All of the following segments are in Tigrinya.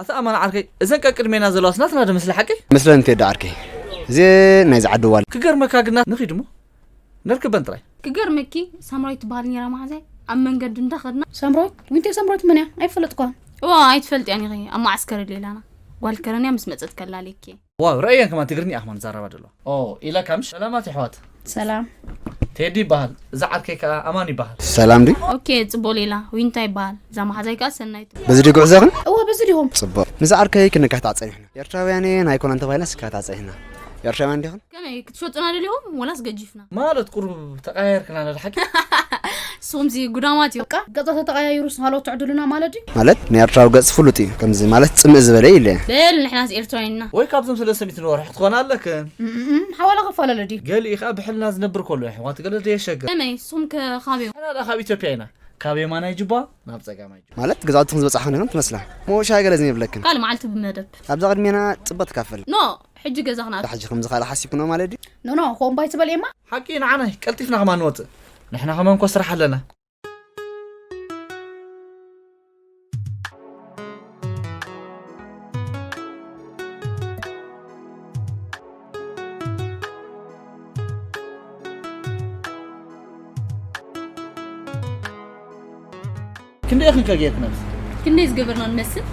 ኣታ ኣማን ዓርከይ፣ እዘን ቀቅድሜና ዘለዋስ ናትና ዶ መስለ ሓቀይ? መስለን እንተ ደኣ ዓርከይ። እዚ ናይ ዝዓዲ ዋል። ክገርመካ ግና ንኺድ እሞ ነርክበን ጥራይ። ክገርመኪ፣ ሳምራዊት ትበሃል ነይራ መሓዛይ፣ ኣብ መንገዲ እንዳኸድና። ሳምራዊት? ዊንተይ ሳምራዊት መን እያ? ኣይፈለጥኳን። እዋ፣ ኣይትፈልጥያን ኢኺ፣ ኣብ መዓስከር ሌላና። ጓል ከረንያ ምስ መጸት ከላልየኪ። ዋው፣ ረእየን ከማን ትግርኛ እያ ከማን ዛረባ ደሎ። ኦ፣ ኢለካ ምሽ? ሰላማት የሕዋት። ሰላም። ቴዲ ይበሃል። እዚ ዓርከይ ከኣ ኣማን ይበሃል። ሰላም ድዩ? ኦኬ፣ ጽቡቕ ሌላ። ዊንታ ይበሃል። እዛ መሓዛይ ከኣ ሰናይት። በዚ ድዩ ጉዕዞኽን? እወ፣ በዚ ዲኹም። ጽቡቕ። ንዚ ዓርከይ ክንካታዕ ጸኒሕና። ኤርትራውያን እየን ኣይኮናን ተባሂልና ስካታዕ ጸኒሕና። ኤርትራውያን ዲኹም? ከመይ፣ ክትሸጡና ደሊኹም ወላስ ገጂፍና? ማለት ቁሩብ ተቐያየርክና ነድሓቂ። ንስኹምሲ ጉዳማት እዩ። በቃ፣ ገጻ ተተቐያይሩስ ሃሎ ትዕድሉና ማለት ድዩ? ማለት ናይ ኤርትራዊ ገጽ ፍሉጥ እዩ። ከምዚ ማለት ጽምእ ዝበለ እዩ ኢለ። በል፣ ንሕናስ ኤርትራውያን ኢና። ወይ ካብዞም ሰለስተ ሚእቲ ንወርሒ ክትኾና ኣለክን። እም፣ ሓዋላ ክፈላለ ድዩ? ገሊኡ ኸኣ ብሕልና ዝነብር ከሎ የሕዋት ገለ ዘየሸግር። ከመይ፣ ንስኹም ከ ካበይ? ንሕና ደኣ ካብ ኢትዮጵያ ኢና። ካብ የማናይ ጅባ ናብ ጸጋማይ ጅባ። ማለት ገዛውትኹም ዝበጻሕኽን ኢኹም ትመስላ። እሞ ሻሂ ገለ ዝን የብለክን። ካልእ መዓልቲ ብመደብ። ኣብዛ ቅድሜና ጽቡቕ ትካፈል። ኖ፣ ሕጂ ገዛ ክንኣቱ። ሕጂ ከምዚ ካልእ ሓሲብክኖ ማለት ድዩ? ኖ፣ ኖ፣ ከምኡ ኣይትበል ኤማ። ሓቂ ንዓና እዩ፣ ቀልጢፍና ከማን ንወጽእ። ንሕና ከማን እኮ ስራሕ ኣለና። ክንደይ ኢኽን ከ ጌርክናስ? ክንደይ ዝገበርና ንመስል?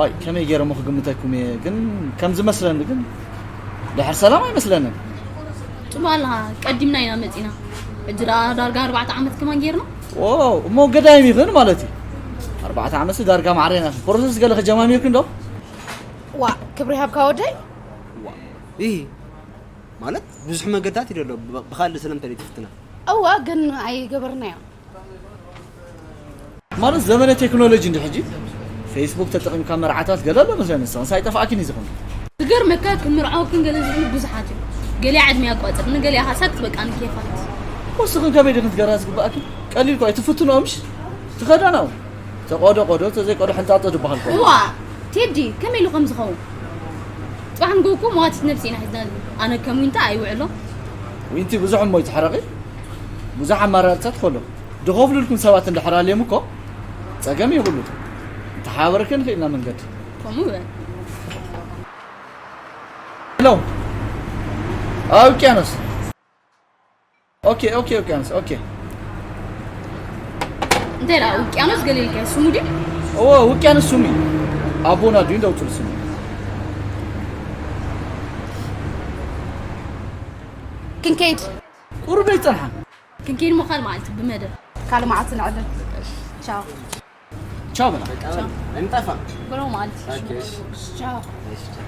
ኣይ፣ ከመይ ገይረ እሞ ክግምተኩም እየ፣ ግን ከም ዝመስለኒ ግን ድሕር ሰላም ኣይመስለንን። ጽቡቕ ኣለኻ፣ ቀዲምና ኢና መጺና። ሕጂ ደኣ ዳርጋ ኣርባዕተ ዓመት ከማን ጌርና። ዋው፣ እሞ ገዳይም ኢኽን ማለት እዩ። ኣርባዕተ ዓመትሲ ዳርጋ ማዕረ ኢና። ፕሮሰስ ገለ ከጀማሚርክን ዶ? ዋ፣ ክብሪ ሃብካ ወደይ። ዋ፣ ይህ ማለት ብዙሕ መገድታት እዩ ዘሎ፣ ብ-፣ ብኻልእ ስለምንታይ ትፍትና? እዋ፣ ግን ኣይገበርናዮ። ማለት ዘመነ ቴክኖሎጂ እንዲ ሕጂ ፌስቡክ ተጠቒምካ መርዓታት ገለ ኣሎ መስለኒ፣ ንስኽን ሳይጠፍኣኪን እዩ ዝኾነ። ዝገርመካ፣ ክምርዓወክን ገለ ዝብሉ ብዙሓት እዮም። ገሊኣ ዕድመ ኣቋጽር፣ ንገሊኣ ኸኣ ሳክት በቃ ንኬፋት። ወስኽን ከመይ ድኽን ትገራ ዝግብኣኪ? ቀሊል እኮ እዩ፣ ትፍትኖ ምሽ? ትኸደናው። ተቆዶ ቆዶ፣ ተዘይቆዶ ሕንጣጦ ዝበሃል እኮ። እዋ፣ ቴዲ፣ ከመይ ኢሉ ከም ዝኸውን? ጽባሕ ንግሆ እኮ መዋቲት ነብሲ ኢና ሒዝና። ኣነ ከም ዊንታ ኣይውዕሎ። ዊንቲ ብዙሕ እሞ ይትሕረቒ። ብዙሕ ኣማራጽታት ከሎ። ድኸፍሉልኩም ሰባት እንድሕር ኣልዮም እኮ ጸገም የብሉ። እንተሓባበርክን ንኽእል ኢና መንገዲ። ከምኡ በል። ሄሎ። ኣብ ውቅያኖስ። ኦኬ፣ ኦኬ፣ ውቅያኖስ፣ ኦኬ። እንታይ ደኣ ውቅያኖስ ገለ ኢልካዮ? ስሙ ድዩ? እወ፣ ውቅያኖስ ስሙ እዩ። ኣቦና ድዩ እንደውትሉ ስሙ? ክንከይድ። ቁሩብ ኣይጸንሓን። ክንከይድ እሞ ካልእ መዓልቲ ብመደብ። ካልእ መዓልቲ ንዕልል። ቻው። ቻው በላ። ቻው። እንጠፋ። ብሎ መዓልቲ። ኦኬ፣ እሺ። ቻው። እሺ፣ ቻው።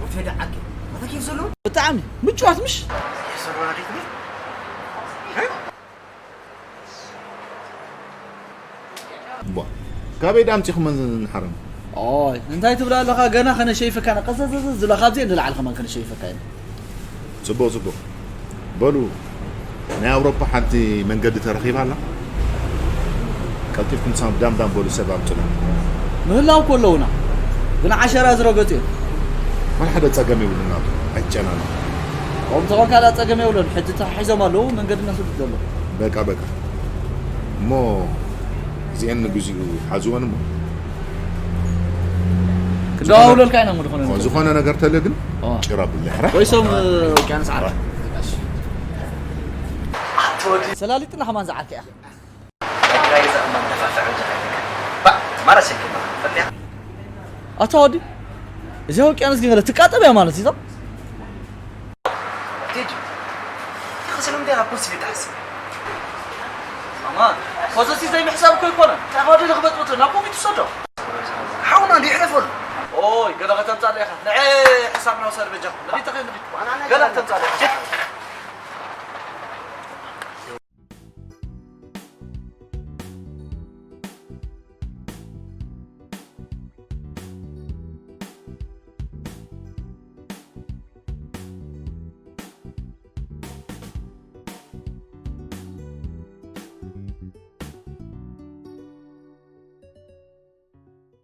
ወፈይ ደዓኪ። ወፈይ ኬፍ ዘሎ? ብጣዕሚ ምቹኣት ምሽ? የሰራሪት ነው? እ? ቧ፣ ካበይ ደኣ ኣምጺኹመን ንሓረም? ኦይ፣ እንታይ ትብል ኣለኻ? ገና ከነሸይፈካ ኢና። ቀዘዘዘ ዝብላ ካብዚኤን ንላዕሊ ከማን ከነሸይፈካ ኢና። ጽቡቕ፣ ጽቡቕ። በሉ፣ ናይ ኣውሮፓ ሓንቲ መንገዲ ተረኺባ ኣላ። ቀልጢፍኩም ሳብ ዳም ዳም በሉ፣ ሰብ ኣምጹና። ምህላው እኮ ኣለውና፣ ግን ዓሸራ ዝረገጹ እዮም። ዋላ ሓደ ጸገም የብሉና፣ ኣይትጨናነቑ። ከምኡ ተኾንካ ደኣ ጸገም የብሉን። ሕጂ ተታሒዞም ኣለዉ፣ መንገዲ እናሰዱ ዘለዉ። በቃ፣ በቃ። እሞ እዚኤን ንግዚኡ ሓዝወን እሞ። ክደዋውለልካ ኢና እሞ ዝኾነ ኦ፣ ነገር። ዝኾነ ነገር ተለ ግን ኦ። ጭራ ብልሕ ራሕ። ወይ ሶም፣ እ፣ ውቅያኖስ ዓርኪ። ሰላሊጥና ከማን ዝዓርኪ እያ። ባእ፣ ማራ ስልኪ ፈትያ። ኣታ ወዲ፣ እዚኣ ውቅያኖስ ግን ገለ ትቃጠብ እያ ማለት እዩ። ቴዲ፣ እቲ ክስልም እንታይ ካብ ፖሊስ ቤት ትሓስብ? ማማ፣ ፖዘቲቭ ዘይምሕሳብ እኮ ኣይኮነን። እንታይ ወዲ ንኽበጥብጡ ናብ ኮሚት ትሰዶ? ሓውና እንዲ ይሕለፈሉ። ኦይ፣ ገለ ከተምጻእ ኢኻ። ንዐ ሕሳብና ውሰድ በጃ። ንኺድ ተኸ ንኺድ። ገለ ከተምጻእ ኢኻ።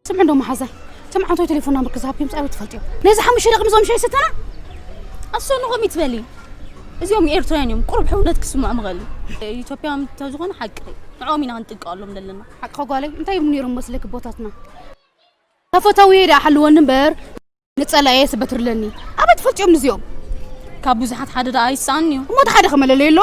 ስምዒ እንዶ መሓዛይ፣ ትምዓንቶ ቴሌፎን ናምበር ክዝሃብኪ ምጻ ትፈልጥዮ። ነዚ ሓሙሽተ ደቂ ምዞም ሻይ ስተና? ኣሶ ንኾም ይትበሊ። እዚኦም ኤርትራውያን እዮም። ቁሩብ ሕውነት ክስምዖም ይኽእል። ኢትዮጵያውያን እንተዝኾኑ ሓቂ ንዕኦም ኢና ክንጥንቀቐሎም ዘለና። ሓቅኻ ጓለይ፣ እንታይ ይብሉ ነይሮም መስለኪ ኣቦታትና? ተፈታዊ ደኣ ሓልወኒ እምበር ንጸላኤ ስበትርለኒ። ኣበይ ትፈልጥዮም ንዚኦም? ካብ ብዙሓት ሓደ ደኣ ኣይሰኣን እዩ። እሞ እቲ ሓደ ከመለለዩ ኣሎ?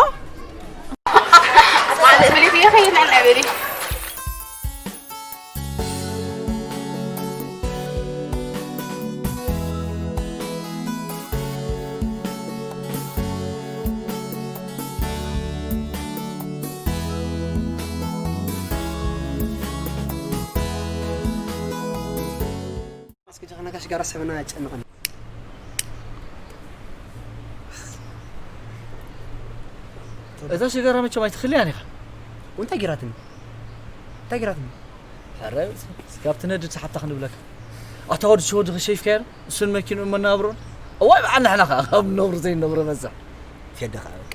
እስኪ ጀኻ ነጋሽ ጋር ሰበና ያጨንቀን። እዛ ሽጋራ መቸም ኣይትኽልያን ኢኻ። እንታይ ጌራትኒ? እንታይ ጌራትኒ? ኧረ እስካብ ትነድድ ሰሓብታ ክንብለካ። ኣታ ወዲ ሽወዲ ከሸይፍካዮ እሱን መኪንኡን መናብሮን። እዋይ በዓል ንሕና ኸዓ ካብ ነብሩ ዘይነብሮ በዛ። ፌደኻ በቃ።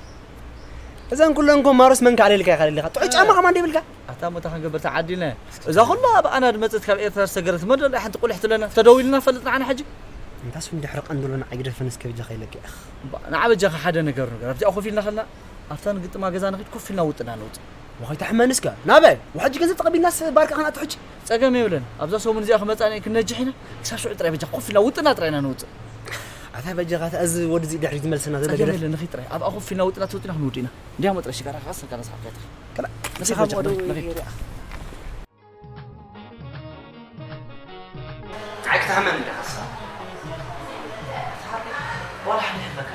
እዘን ኩለን እኮ ማሮስ መን ካዕለልካ ኢኻ ደሊኻ? ጥዑይ ጫማ ከማን ደይብልካ? ኣታ ሞታ ክንገብር ተዓዲልና። እዛ ኩላ ብኣና ድመጸት ካብ ኤርትራ ዝተገረት መን ደሎ ሓንቲ ቁልሕ ትለና? ተደዊልና ፈልጥና ዓና ሕጂ። እንታስ እንድሕሪ ቀንድሎና ኣይግደፈን እስከ ብጃኻ ኢለኪ። እኽ። ንዓ በጃኻ ሓደ ነገር ነገር ኣብዚኣ ኮፍ ኢልና ከልና ኣብታ ንግጥማ ገዛ ንኺድ ኮፍ ኢልና ውጥና ነውጽእ። ወኸይ ተሕመንስካ ናበይ? ወሕጂ ገንዘብ ተቐቢልናስ ባርካ ከናቱ ሕጂ። ጸገም የብለን። ኣብዛ ሰሙን እዚኣ ክመጻና ክንነጅሕ ኢና። ክሳብ ሽዑ ጥራይ በጃኻ ኮፍ ኢልና ውጥና ጥራይ ኢና ነውጽእ። ኣታ በጃኻ እታ እዚ ወዲ እዚ ድሕሪ ዝመልሰና ዘሎ ጸገም ገደፍ። የለን ንኺድ ጥራይ ኣብኣ ኮፍ ኢልና ውጥና ተውጥና ክንውድ ኢና። እንዲያ መጥረ ሽጋራ ካስ ከነስሓብ ከይትኽ። ከላ ንስኻ ንስኻ ወደ ንኺድ። ኣይክትሕመኒ ዲኻ ንስኻ? ወላ ሓደ ይሕመካ።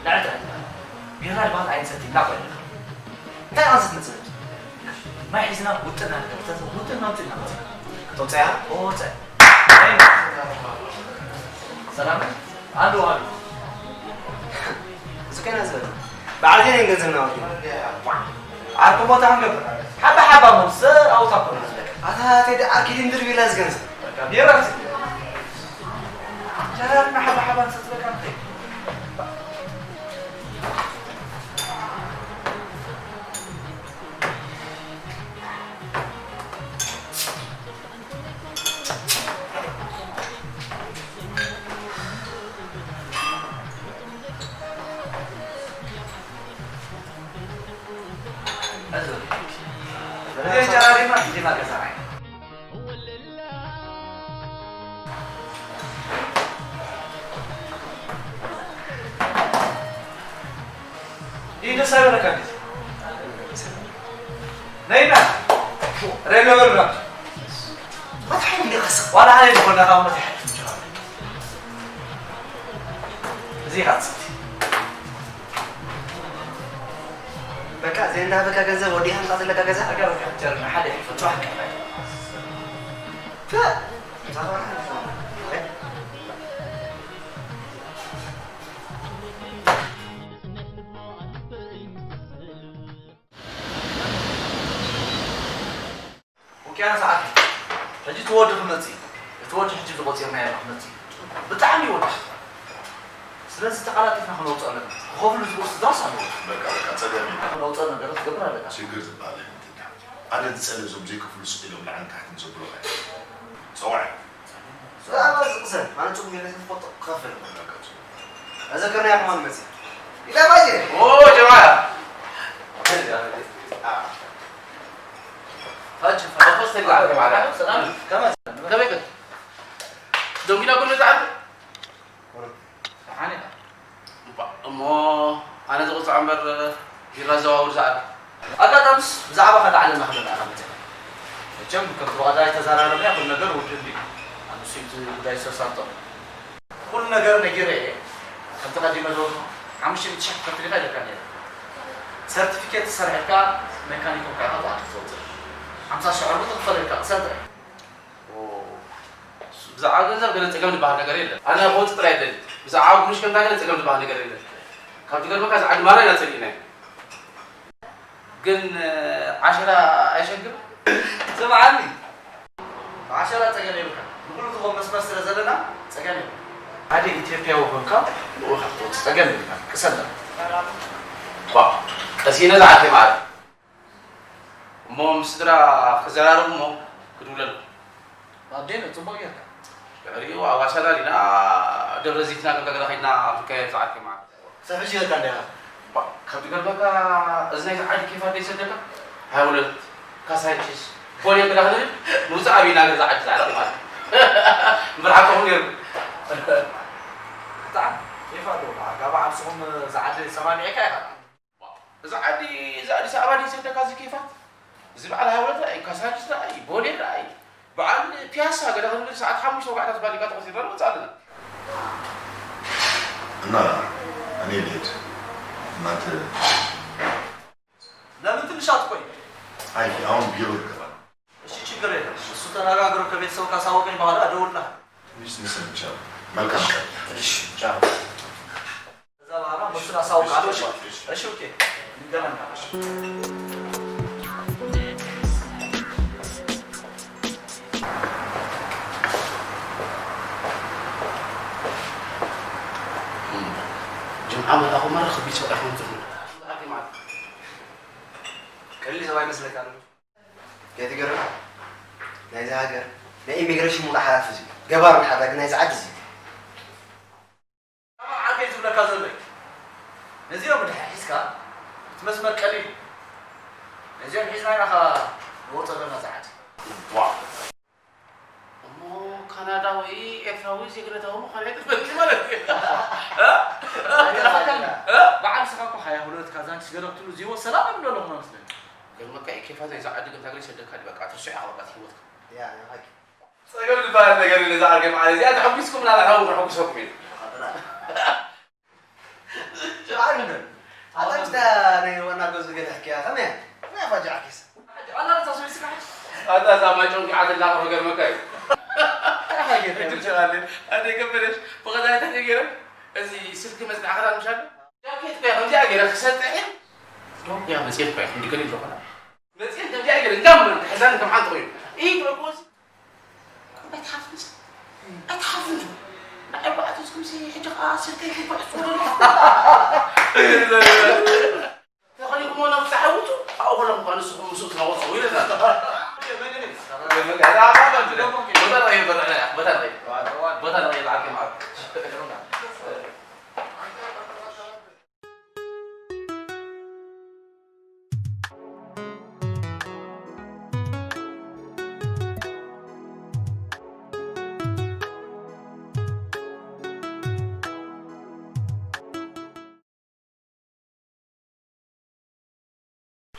ንዕድ ቢራ ድባል ኣይንሰቲ እንዳቆይ ኣለኻ። እንታይ ኣንስት መጽእ? ማይ ሒዝና ውጥና ንገብር። ውጥና ውጥና ውጥና። ተውጻያ? ኦ፣ ጸ-፣ ሰላም? ኣሉ፣ ኣሉ። እዚ ከና ዝበል። በዓል ከይነ ገንዘብና ወዲ። ዓርኩ ቦታ ክንገብር። ሓባ ሓባ ሞ፣ ሰ-፣ ኣውታ ኮ ዝለካ። ኣታ ቴዲ ዓርኪ ድንድር ቢላ ዝገንዘብ። በቃ፣ ቢራ ሲ። ሸራርና ሓባ ሓባ ንሰትበካ ንኸይድ። ይህ ደስ አይበለካ እንዴ? ነይና ሬሎ በሉና። መታሕል እንዴ ቀስ ዋላ ሀይ ዝኾነ ካብ መታሕል ትችላለህ። እዚህ ጋር ጽፍ በቃ እዚኣ እንዳበካ ገንዘብ ወዲኻ ምጻእ ዘለካ ገዛ በቃ በቃ ጀርና ሓደ ይፈትዋ ከላይ ውቅያኖስ ዓርኪ፣ ሕጂ እቲ ወዲ ክመጽእ እዩ። እቲ ወዲ ሕጂ ዝቆጺርናዮ ኣሎ ክመጽእ እዩ። ብጣዕሚ ይወድእ። ስለዚ ተቐላጢፍና ክነውጽኦ ኣለና። ክኸፍሉ ዝግብኡ ስድራስ ኣለዉ። በቃ በቃ ጸገም የለን። ክነውጽኦ ነገር ክትገብር ኣለካ። ሽግር ዝበሃል ኣይመጽእን። ኣነ ዝጸልእ እዞም ዘይከፍሉ ስቕ ኢሎም ላዕልን ታሕትን ዘብሉኻ እዮም። ጸዋዕ። ብዛዕባ እዚ ቅሰን፣ ኣነ ጽጉም የለ ዝፈልጦ ክኸፍል ኣለዎ። በቃ ጽጉም። ኣዘከርናያ ከማን መጽእ። ኢላ ባየ። ኦ ጀማዓ። ታች ፈረፈስ ተይዛ ዓርኪ ማለት ሰላም። ከመይ? ከመይ ግን? ደንጊላ ጎን ዝዓርኪ? ደሓን ኢኻ? እሞ ኣነ ዝቕፅዖ እምበር ቢራ ዘዋውር ዝዓርኪ? ኣጋጣምስ ብዛዕባ ካልእ ዓለምና ክነግረካ መፂኣ። መቸም ከምቲ ብቐዳማይ ዝተዘራረብናዮ ኩሉ ነገር ውድእ እንድዩ። ኣነ እሱ እቲ ጉዳይ ዝተሳልጦ። ኩሉ ነገር ነጊረ እየ። ከምቲ ቀዲመ ዝበልኩ ሓሙሽተ ሚእቲ ሺሕ ክትከፍል ኢኻ ኢለካ ነይረ። ሰርቲፊኬት ሰሪሕካ መካኒክ ኮንካ ኢኻ ብኣንተ ክትወፅእ። ሓምሳ ሺሕ ዕርቡ ትኽፈለልካ ቅሰን ጥራይ። ብዛዕባ ገንዘብ ገለ ጸገም ዝበሃል ነገር የለን። ኣነ ክወጽእ ጥራይ ይደሊ። ብዛዕባ ጉኑሽ ከምታ ገለ ጸገም ዝበሃል ነገር የለን። ካብ ዝገርመካ እዚ ዓዲ ማራ ኢና ጸሊእናዮ። ግን ዓሸራ ኣይሸግር? ስምዓኒ። ብዓሸራ ጸገም የብልካ። ንኹሉ ትኾን መስመር ስለ ዘለና ጸገም የብልካ። ሓደ ኢትዮጵያዊ ኮንካ ንኡ ካብ ትወጽእ ጸገም የብልካ። ቅሰና። ባ ቀሲነ ዝዓርኪ ማዕረ። እሞ ምስ ስድራ ክዘራረቡ እሞ ክድውለሉ። ኣዴነ ጽቡቕ ጌርካ። ድሕሪኡ ኣብ ኣሰላ ዲና ደብረ ዘይትና ከም ገለ ከይድና ክንካየድ ዝዓርኪ ማዕረ። ክሳብ ሕጂ ጌርካ እንዲኻ። ካብ ዝገርመካ፣ እዚ ናይዚ ዓዲ ኬፋት ዘይሰደካ? ሃውለት፣ ካሳንቺስ፣ ቦሌ ክዳ ክንብል ምውፃእ ኣብና። ገዛ ዓዲ ዝዓዲ ማለት እምበር ሓቅኹም ነይሩ። ብጣዕሚ ኬፍ ኣለዎ። ኣጋ በዓል ስኹም እዚ ዓዲ ሰማሚዕካ ኢኻ። እዚ ዓዲ፣ እዚ ኣዲስ ኣበባ ድዩ ዝሰደካ እዚ ኬፋት? እዚ በዓል ሃውለት ርኣይ፣ ካሳንችስ ርኣይ፣ ቦሌ ርኣይ፣ በዓል ፒያሳ ገለ ክንብል ሰዓት ሓሙሽተ ወጋሕታ ባሊቃ ተኸሲርና ንወፅእ ኣለና። እና እኔ ልሄድ። እናንተ ለምን ትንሽ አትቆይ? አይ አሁን ቢሮ ልገባ ነው። እሺ ችግር የለም። እሱ ተነጋግሮ ከቤተሰቡ ካሳወቀኝ በኋላ እደውልልሃለሁ። ትንሽ ትንሽ ሰምቻለሁ። መልካም ቀን። እሺ ቻው። ከዛ በኋላ እሱን አሳውቃለሁ። እሺ? እሺ ኦኬ። እንገናኛለን። ጅምዓ መላኹ መራ ከቢድ ሰብኣይ ኮይኑ ትኽእል። ቀሊል ሰብኣይ ይመስለካ ኣሎ። ከይትገርም ናይዚ ሃገር ናይ ኢሚግሬሽን ሙሉእ ሓላፊ እዚ ገባር ሓዳግ ናይዚ ዓዲ እዚ። ዓርከይ ዝብለካ ዘሎ እዩ። ነዚኦም እንድሕር ሒዝካ እቲ መስመር ቀሊል እዩ። ነዚኦም ሒዝና ኢና ኸዓ ንወጾ ዘለና እዚ ዓዲ። ዋ። እሞ ካናዳዊ ኤርትራዊ ዜግነታዊ ምዃን ኣይትፈልጥ ማለት እዩ። እ? ኣይተፈተን። እ? በዓል ንስኻ እኮ ሓያ ሁለት ካዛንቺስ ገለ ክትብሉ ዝህይወት ሰላም የብሎ ኣለኹ መስለኒ። ገርመካ እዩ ኬፋት ናይዚ ዓዲ ግን ታግሪ ሰደካ ድዩ በቃ ትርስዖ ኢኻ በቃ እቲ ህይወትካ። ያ፣ ያ፣ ሓቂ። ጸገም ዝበሃል ነገር የለ። እዛ ዓርከይ መዓረ እዚኣ ተሐጒስኩምና ንሕና እውን ከሐጉሰኩም ኢና። ኣታ ምስታ ናይ ዋና ገዙ ገለ ሕክያ ከመይ እያ? ከመይ እያ ፋጃ ዓኪስ? ኣላ ነታ ሰበይትካ ሓሽ። ኣታ እዛ ማይ ጨንቂዓትላ ከገርመካ እዩ። እንታይ ሓጌር? ሕጂ ሸቓሊ ኣደ ከበደሽ ብቐዳይ ተገይረ እዚ ስልኪ መጽናዕካ ምሻል? ጃኬት ከ ከምዚኣ ገይረ ክሰጥሕ እየ። ዶ ያ መጽሔት እኮ እያ ክንዲ ገሊል ዝኾና። መጽሔት ከምዚኣ ገለ እንዳም ተሕዛኒ ከም ሓንቲ ኮይኑ። ኢድ በጎዝ። ኣይትሓፍንስ። ኣይትሓፍን። ንዓይ በኣቶስኩምሲ ሕጂ ኸኣ ስልከይ ክኩሕጽ ወደሎ። ተኸሊኩሞ ናብ ተሓውቱ፣ ኣብኡ ከለኹም ከኣ ንስኹም ምስኡ ትናወጹ ኢለና። ቦታ ንቐይር በርዕና፣ ቦታ ንቐይር። ቦታ ንቐይር፣ በዓል ከማል።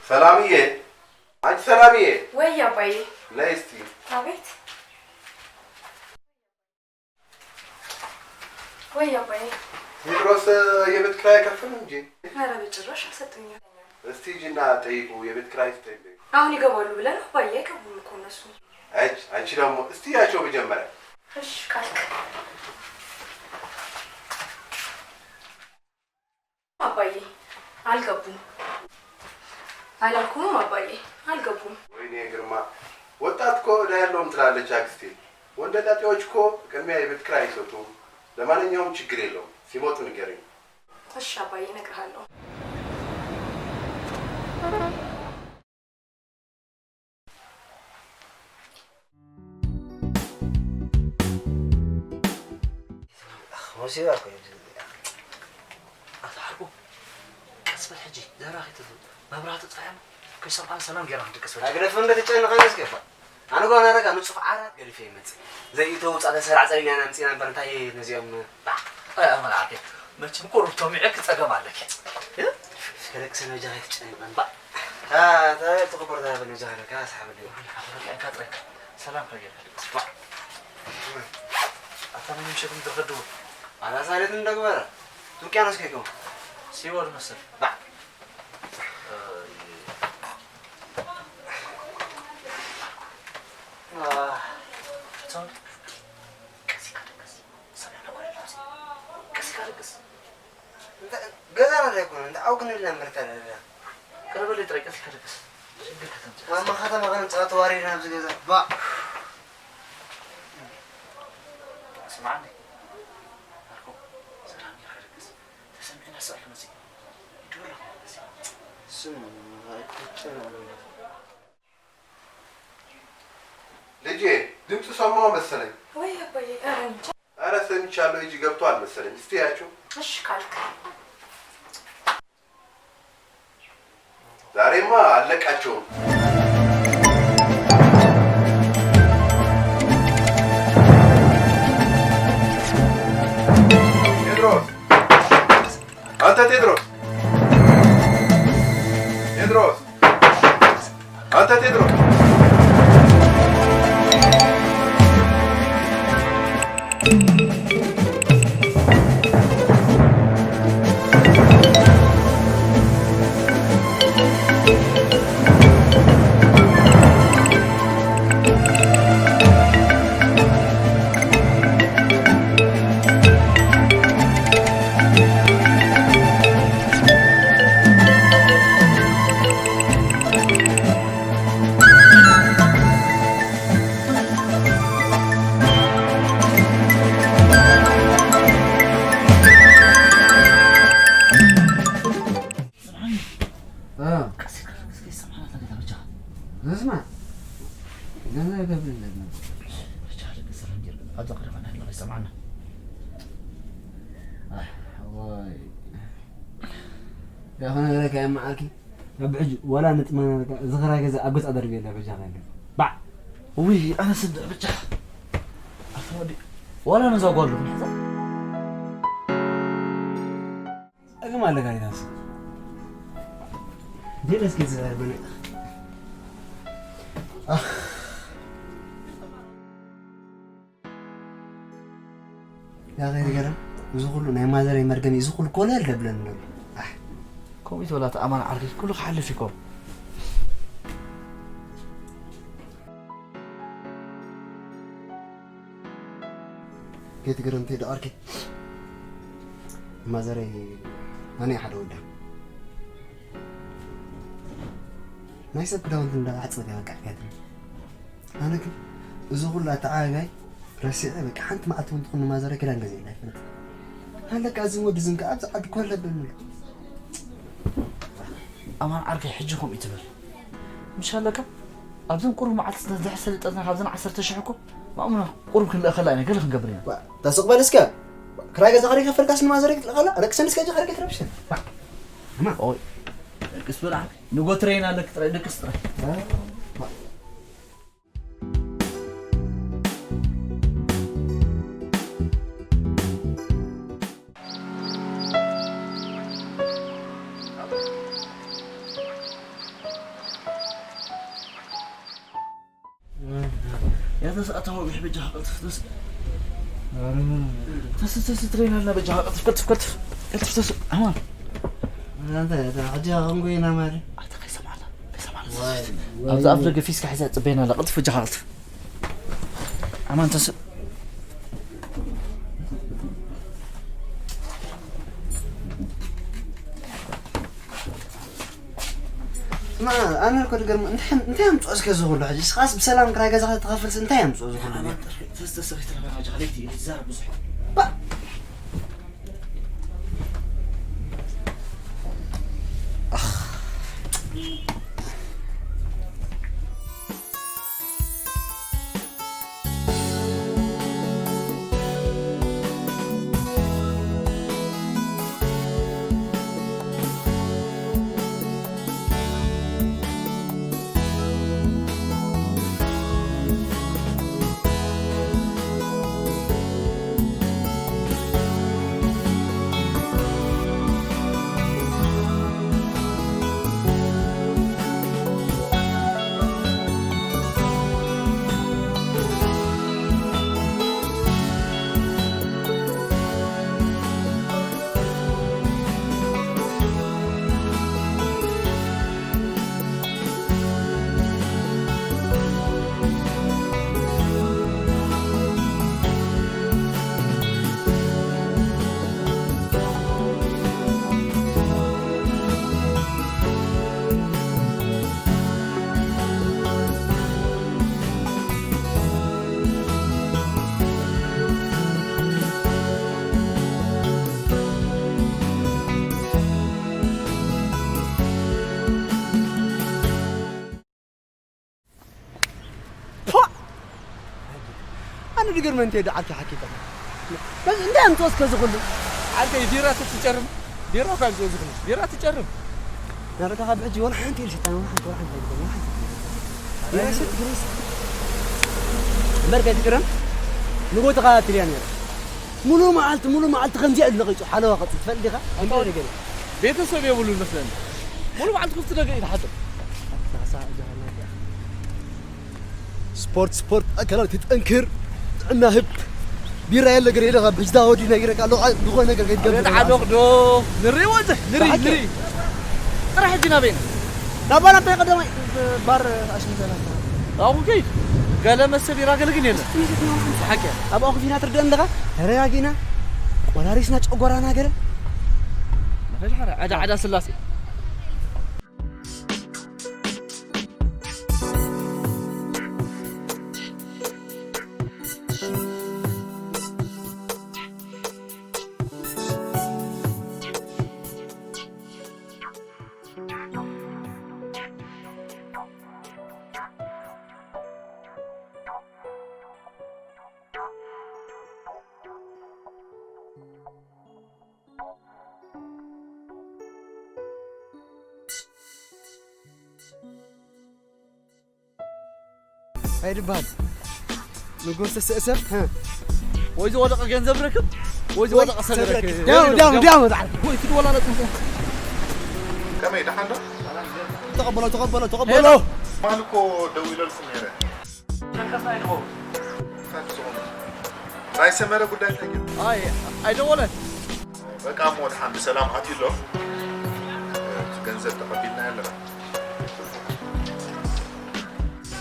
ሰላምዬ፣ ኣንቺ ሰላምዬ። ወይ ኣባዬ። ነይ እስቲ። አቤት። ወይ አባዬ። ቴድሮስ የቤት ኪራይ አይከፍልም እንጂ? ኧረ በጭራሽ አልሰጡኝም። እስቲ ሂጂና ጠይቁ፣ የቤት ኪራይ ስጠኝ በይው። አሁን ይገባሉ ብለህ ነው አባዬ? አይገቡም እኮ እነሱ። አይ፣ አንቺ ደግሞ እስቲ ያቸው መጀመሪያ። እሺ ካልክ። አባዬ አልገቡም። አላልኩህም አባዬ አልገቡም። ወይኔ ግርማ፣ ወጣት እኮ ዕዳ የለውም ትላለች አክስቴ። ወንደላጤዎች እኮ ቅድሚያ የቤት ኪራይ አይሰጡም። ለማንኛውም ችግር የለውም፣ ሲመጡ ንገሪኝ። እሺ አባዬ እነግርሃለሁ። ወሲባ እኮ እዩ። ኣታ ሓርጎ፣ ቀስ በል ሕጂ፣ ዘራኺ ትብል። መብራህቱ ጥፋሕ እሞ፣ ከይሰምዓና ሰላም ጌርና ክንድቅስ በል። ኣግደፍ እንደ ትጨንቐኒ እስከ እባ። ኣነ ጓና ረጋ ንጹፍ ዓራት ገዲፈ ይመጽእ። ዘይእተው ውጻእ ተሰራዕ ጸሊና ኢና ምጺና እምበር እንታይ ነዚኦም፣ ባዕ። ኣይ፣ ኣመል ዓርከይ፣ መቸም እኮ ሩብ ተሚዐኪ ጸገም ኣለኪ። እ? እስከ ደቂ ሰብ ነጃኺ ትጨንቀን፣ ባዕ። ታ፣ ታ፣ ተኸበር ታ በል ነጃኺ ረጋ፣ ኣስሓበለይ። ሓፈረካ፣ እንካ ጥራይ። ሰላም ከጌርካ ድቅስ፣ ባዕ። ኣታ መን ምሸት እንተኸድዎ? ኣላ ሳሌት እንደግበረ። ውቅያኖስ ከይከውን። ሲኦል መስል። ባዕ። ኣህ፣ ቶም፣ ቀስ ኢልካ ድቅስ። ሰላም እኮ የለን። ቀስ ኢልካ ድቅስ። እንተ-፣ ገዛና እንታይ ኣይኮነን። እንተ ዓው ክንብል ኢና እምበር፣ እንታይ ደለና? ቅረበለይ ጥራይ፣ ቀስ ኢልካ ድቅስ። ሽግር ከተምጽእ። ማማ ከተማ ክንጻወት ተዋሪድና ኣብዚ ገዛ። ባዕ። ስምዓኒ። ኣርኮ፣ ሰላም ኢልካ ድቅስ። ተሰሚዕና ስኣል መጽእ። ይድወላ መጽእ። ስም፣ ኣይኮነን። ልጄ፣ ድምፅ ሰማሁ መሰለኝ። ወይ አባዬ፣ ኧረ እንጃ። ኧረ ሰምቻለሁ፣ ሂጂ፣ ገብቷል መሰለኝ። እስቲ ያቸው። እሺ ካልክ። ዛሬማ አለቃቸውም። ቴድሮስ፣ አንተ ቴድሮስ፣ ቴድሮስ፣ አንተ ቴድሮስ። ስምዓና። ኣይ፣ እዋይ። ያኸነ ለካ የማዓኪ። ኣብ ሕጂ ዋላ ንጥመና ለካ ዝኽራ ገዛ ኣብ ገጽ ኣደርገ የለ በጃ ካለ። ባዕ። ውይ፣ ኣነስ እንደ በጃ። ኣፈወዲ። ዋላ ነዛ ጓሉ ክንሕዛ። ጸገም ኣለካ ኢላስ። ደለስ ገዛ በነ። ኣኽ። ያ ኸይሪ ገለ፣ እዚ ኩሉ ናይ ማዘረይ መርገም እዩ፣ እዚ ኩሉ ኮለል ደብለኒ ዘሎ። ኣሕ። ከምኡ ይትበላ፣ እቲ ኣማን ዓርኪ ኩሉ ክሓልፍ እዩ እኮ። ከይትገረም ተይ ደኣርኪ። ማዘረይ ኣነ ሓደ ወዳ። ናይ ሰብ ክዳውንቲ እንዳዓጸት እያ በቃ ሕክያትኒ። ኣነ ግን እዚ ኩሉ ኣተዓባባይ ረሲዐ በቃ ሓንቲ መዓልቲ እውን ትኹን ንማዘረ ክዳን ገዚኤላ ኣይፈልጥ። ሃለካ እዚ ወዲ ዝን ከኣ ኣብዚ ዓዲ ኮለል ደብለኒ ኣሎ። ኣማን ዓርከይ ሕጂ ከምኡ ይትበል። ምሽ ኣለካ ኣብዘን ቁሩብ መዓልቲ ዝሕሰል ይጠዝና ካብዘን ዓሰርተ ሽሕ እኮ ማእሙና ቁሩብ ክንልእኸላ ኢና ገለ ክንገብር ኢና። ዋ፣ ተስቕ በል እስከ። ክራይ ገዛ ኸደ ከፈልካስ ንማዘረ ክትልእኸላ? ረቅሰን እስከ እጂ ኸደ ከይትረብሸን። ዋ፣ እማ። ኦይ፣ ደቅስ በል ዓርከይ። ንጎ ትረይን ኣለክ ጥራይ፣ ደቅስ ጥራይ። ዋ፣ ዋ። ያ ተስእ ኣታ ወግሒ በጃኻ ቀልጥፍ ተስእ። ኧረ። ተስእ፣ ተስእ ትረይን ኣላ በጃኻ ቀልጥፍ፣ ቀልጥፍ፣ ቀልጥፍ። ቀልጥፍ ተስእ፣ ኣማን። እናንተ፣ እታ ሕጂ ኣቐንጎ ኢና ማለት። ኣታ ከይሰማዕና፣ ከይሰማዕና ዋይ፣ ተስእ። ዋይ። ኣብዚ ኣፍ ደገ ፊስካ ሒዛ ትጽበየና ኣላ፣ ቀልጥፍ በጃኻ ቀልጥፍ። ኣማን ተስእ። ስማ፣ ኣነ እኮ ድገርም፣ እንታይ፣ እንታይ ኣምጽኦ እስከ እዚ ኩሉ ሕጂ? ስኻስ ብሰላም ክራይ ገዛኻ ትኸፍልስ እንታይ ኣምጽኦ እዚ ኩሉ? ኣማን፣ ተስእ፣ ተስእ፣ ተረጋጋ፣ ለይቲ እዩ፣ ትዛረብ ብዙሕ። ባ-፣ ኣኽ። ፖ! ኣነ ድገርመ እንተ ደዓልኪ ሓኪጠ። በዚ እንታይ ኣምጽኦ እስከ ዝኹሉ? ዓርከይ ቢራ ትጨርም? ቢራ ካብ ዝወዝኹ ቢራ ትጨርም? ናረታ ካብ ሕጂ ወላ ሓንቲ ኢልሽታ፣ ወላ ሓንቲ፣ ወላ ሓንቲ ኣይብልን፣ ወላ ሓንቲ። የረሰት ግሪስ። እምበር ከይትግረም፣ ንጎ ተኸታትልያ ነይረ። ሙሉ መዓልቲ፣ ሙሉ መዓልቲ ከምዚኣ ኢሉ ነቒጹ፣ ሓለዋ ቀጽል፣ ትፈልጥ ዲኻ? እንታይ ነገር? ቤተሰብ የብሉን መስለኒ። ሙሉ መዓልቲ ክፍቲ ነገር እዩ ዝሓድር። ስፖርት፣ ስፖርት፣ ኣካላት ይጠንክር፣ ጥዕና ህብ። ቢራ የለ ገለ የለ፣ ካብ ብጅዳ ወዲ ነጊረካ ኣለኹ፣ ዝኾነ ነገር ከይትገብር። ኣቤት ዓዶቕ ዶ፣ ንርኢ ወዘ፣ ንርኢ፣ ንርኢ። ጥራሕ ሕጂ ናበይ ኢና? ናብ ባር ኣንታይ ቀዳማይ ባር ኣሽንተና። ኣብኡ ከይድ። ገለ መስተ ቢራ ገለ ግን የለን። ሓቂ። ኣብኣ ኮፍ ኢና ትርድእ ኣለኻ? ተረጋጊና። ቆራሪስና ጨጓራና ገለ። መፈሻ ዕዳ፣ ዕዳ ስላሴ። ኣይድበሃል። ንጉስ ተስእሰብ፣ ህ። ወይ ዝወደቐ ገንዘብ ረክብ፣ ወይ ዝወደቐ ሰብ ረክብ። ዳው፣ ዳው፣ ዳው፣ ዳው። ወይ ትወላለጥ። ከመይ፣ ደሓን ዶ? ተቐበሎ፣ ተቐበሎ፣ ተቐበሎ። ሄሎ። ማን እኮ ደዊለልኩም ነይረ። ናይ ሰመረ ጉዳይ እንታይ ገይሩ? ኣይ፣ ኣይደወለን። በቃ እሞ ደሓን ብሰላም ኣትዩ ኣሎ። እቲ ገንዘብ ተቐቢልና ኣለና።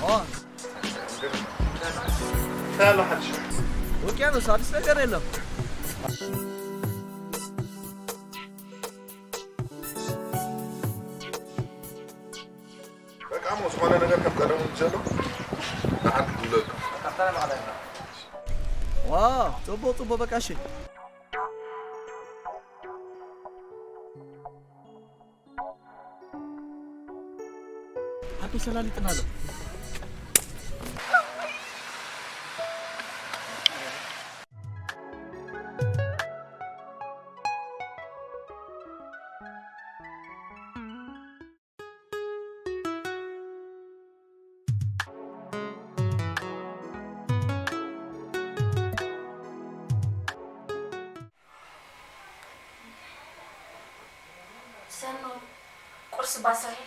ኦ። እንታይ ኣሎ ሓድሽ? ውቅያኖስ፣ ኣዲስ ነገር የለም። በቃ እሞ ዝኾነ ነገር ከም ቀደሙ ዘሎ ደሓን ክድውለልኩም። ዋው፣ ጽቡቕ፣ ጽቡቕ፣ በቃ እሺ። ኣቶ ሰላሊጥና ኣሎ። ሰኑ፣ ቁርሲ ባስርሒ።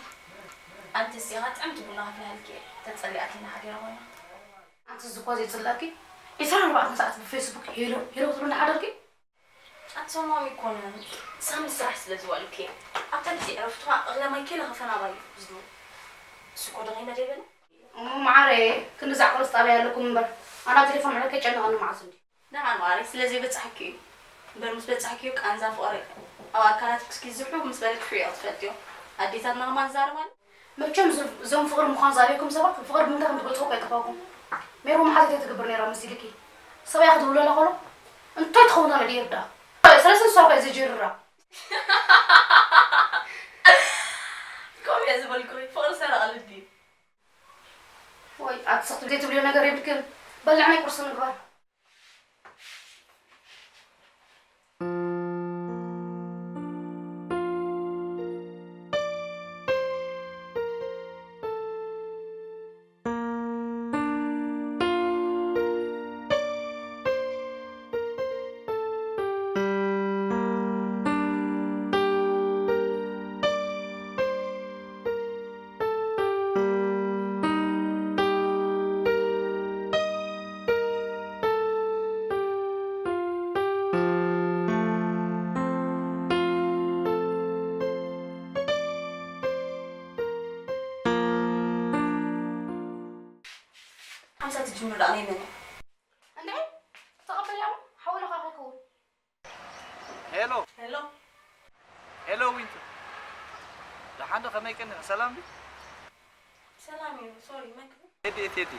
ኣንቲ እስቲ ኢኻ ጥዕምቲ ቡና ከፍልሓልኪ እየ። ተጸሊኣትኒ ሓዲራ ኮይና። ኣንቲ እዚ እኳ ዘይጽላእኪ፣ ዒስራን ኣርባዕተን ሰዓት ብፌስቡክ ሄሎ፣ ሄሎ ክትብሊ ሓደርኪ? ኣትሰማሚ ኣይኮነን። ሳሚ ስራሕ ስለ ዝዋሉኪ። ኣብታ ግዜ ዕረፍትኻ እኽለ ማይ ከይለኸፈ ናባይ እዩ ዝድውል። እሱ እኮ ደኺመ ደይበለ። እሞ መዓረየ፣ ክንዲ ዛዕባ ቁርሲ ጣብያ ኣለኩም እምበር፣ ኣነ ኣብ ቴሌፎን ምዕራይ ከጨንቐኒ መዓስ እንዲ። ደሓን ማሪ፣ ስለ ዘይበጻሕኪ እዩ። እምበር ምስ በጻሕኪዮ ቃንዛ ፍቕሪ ኣብ ኣካላትኪ እስኪ ዝሑ ምስ በለ ክፍዕዮ ትፈልጥዮ። ኣዴታትና ከማን ዝዛረባሉ። መቸም እዞም፣ እዞም ፍቕሪ ምዃን ዝኣብየኩም ሰባት፣ ፍቕሪ ብምንታይ ከም ትገልጽዎ እኮ ኣይጠፋኩም። ሜሮን መሓዘት እያ ትገብር ነይራ መሲልኪ። ሰብኣያ ክድውለላ ከሎ፣ እንታይ ትኸውን ኣለ ድየ ርዳ? ስለዚ ንሷ እኮ እየ ዘጀርራ። ከምኡ እየ ዝበልኩ፣ ፍቕሪ ሰረቐ ልቢ እዩ። ወይ፣ ኣቲ ስኽቲ ዘይትብልዮ ነገር የብልክን። በልዕ ናይ ቁርሲ ምግባር። ሓምሳ ትጅምር ደኣ ናይ መን እያ? እንድዒ፣ ተቐበልያ እሞ ሓው ኢልኻ ከይከውን። ሄሎ። ሄሎ። ሄሎ ዊንቱ። ደሓን ዶ? ከመይ ቀኒኺ? ሰላም ድዩ? ሰላም እዩ። ሶሪ፣ መን ክብል? ቴዲ፣ ቴዲ።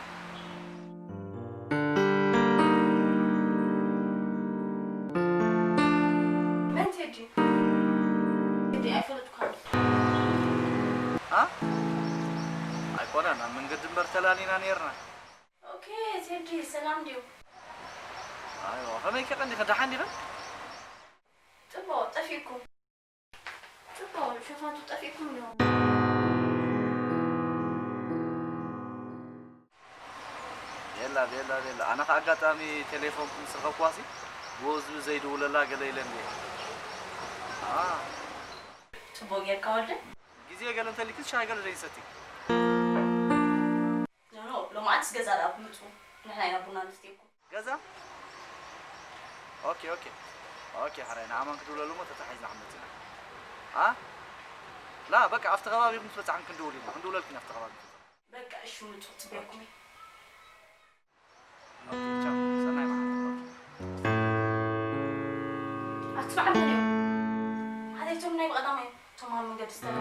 መን ቴዲ? ቴዲ ኣይፈለጥኳን። አ? ኣይኮነን፣ ኣብ መንገዲ እምበር ተላሊና ነይርና። ኦኬ፣ ቴዲ ሰላም ድዩ? ኣይዋ፣ ከመይ ከ ቀኒኺ? ደሓን ዲኺ? ጽቡቕ፣ ጠፊእኩም። ጽቡቕ፣ ሸፋቱ ጠፊእኩም እዮም። ቤላ፣ ቤላ፣ ቤላ። ኣነ ኸኣ ኣጋጣሚ ቴሌፎንኩም ዝረኸብኩዋሲ፣ ብወዝቢ ዘይድውለላ ገለ ኢለን እየ። ኣ። ጽቡቕ ጌርካ ወደይ። ግዜ ገለ እንተሊክስ ሻሂ ገለ ዘይሰቲ። ኖ፣ ኖ፣ ሎማዓንትስ ገዛ ደኣ ብምጹ። ንሕና ኢና ቡና ንስትየኩም። ገዛ? ኦኬ፣ ኦኬ። ኦኬ፣ ሓራይ ንኣማን ክድውለሉ እሞ ተታሒዝና ክንመጽእ ኢና። ኣ? ላ፣ በቃ ኣብቲ ከባቢ ኢኹም ትበጻሕን ክንድውል ኢና። ክንድውለልክን ኣብቲ ከባቢ። በቃ እሺ፣ ምጹ፣ ጽበየኩም እየ። ኦኬ፣ ቻው። ሰናይ መዓልቲ። ኣቲ በዓል መን እዮም? ሓተይቶም ናይ ብቐዳማይ እቶም ኣብ መንገዲ ዝተረፉ።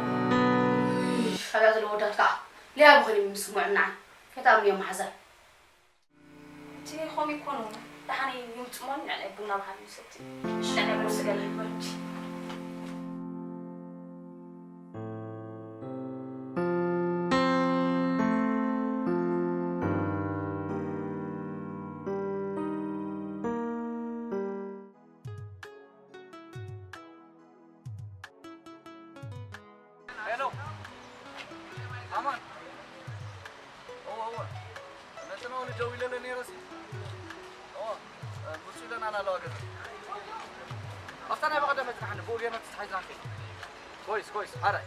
እሽ፣ ኣብያ ዘለዉ ኣወዳት ከዓ ለያቡ ኾይኖም ይስምዑ ንዓይ። ከይትኣምንዮም መሓዛ። እቲ ኾም ይኮኑ፣ ደሓን ይምፅሞን ንዕናይ ቡና በሃሊ ንሰቲ። እሺ፣ ንዕናይ ቁርሲ ገለ ንበል እንጂ። ሄሎ፣ ኣማን። እወ፣ እወ። ነቲ ናኦል ደዊለለ ነይረሲ። እወ፣ ምጹ ኢለና ኣለዋ ገዛ። ኣብታ ናይ በቐደመ ትናሓኒ ብኡ ጌርና ተታሒዝና ንከይድ። ኮይስ፣ ኮይስ፣ ሓራይ።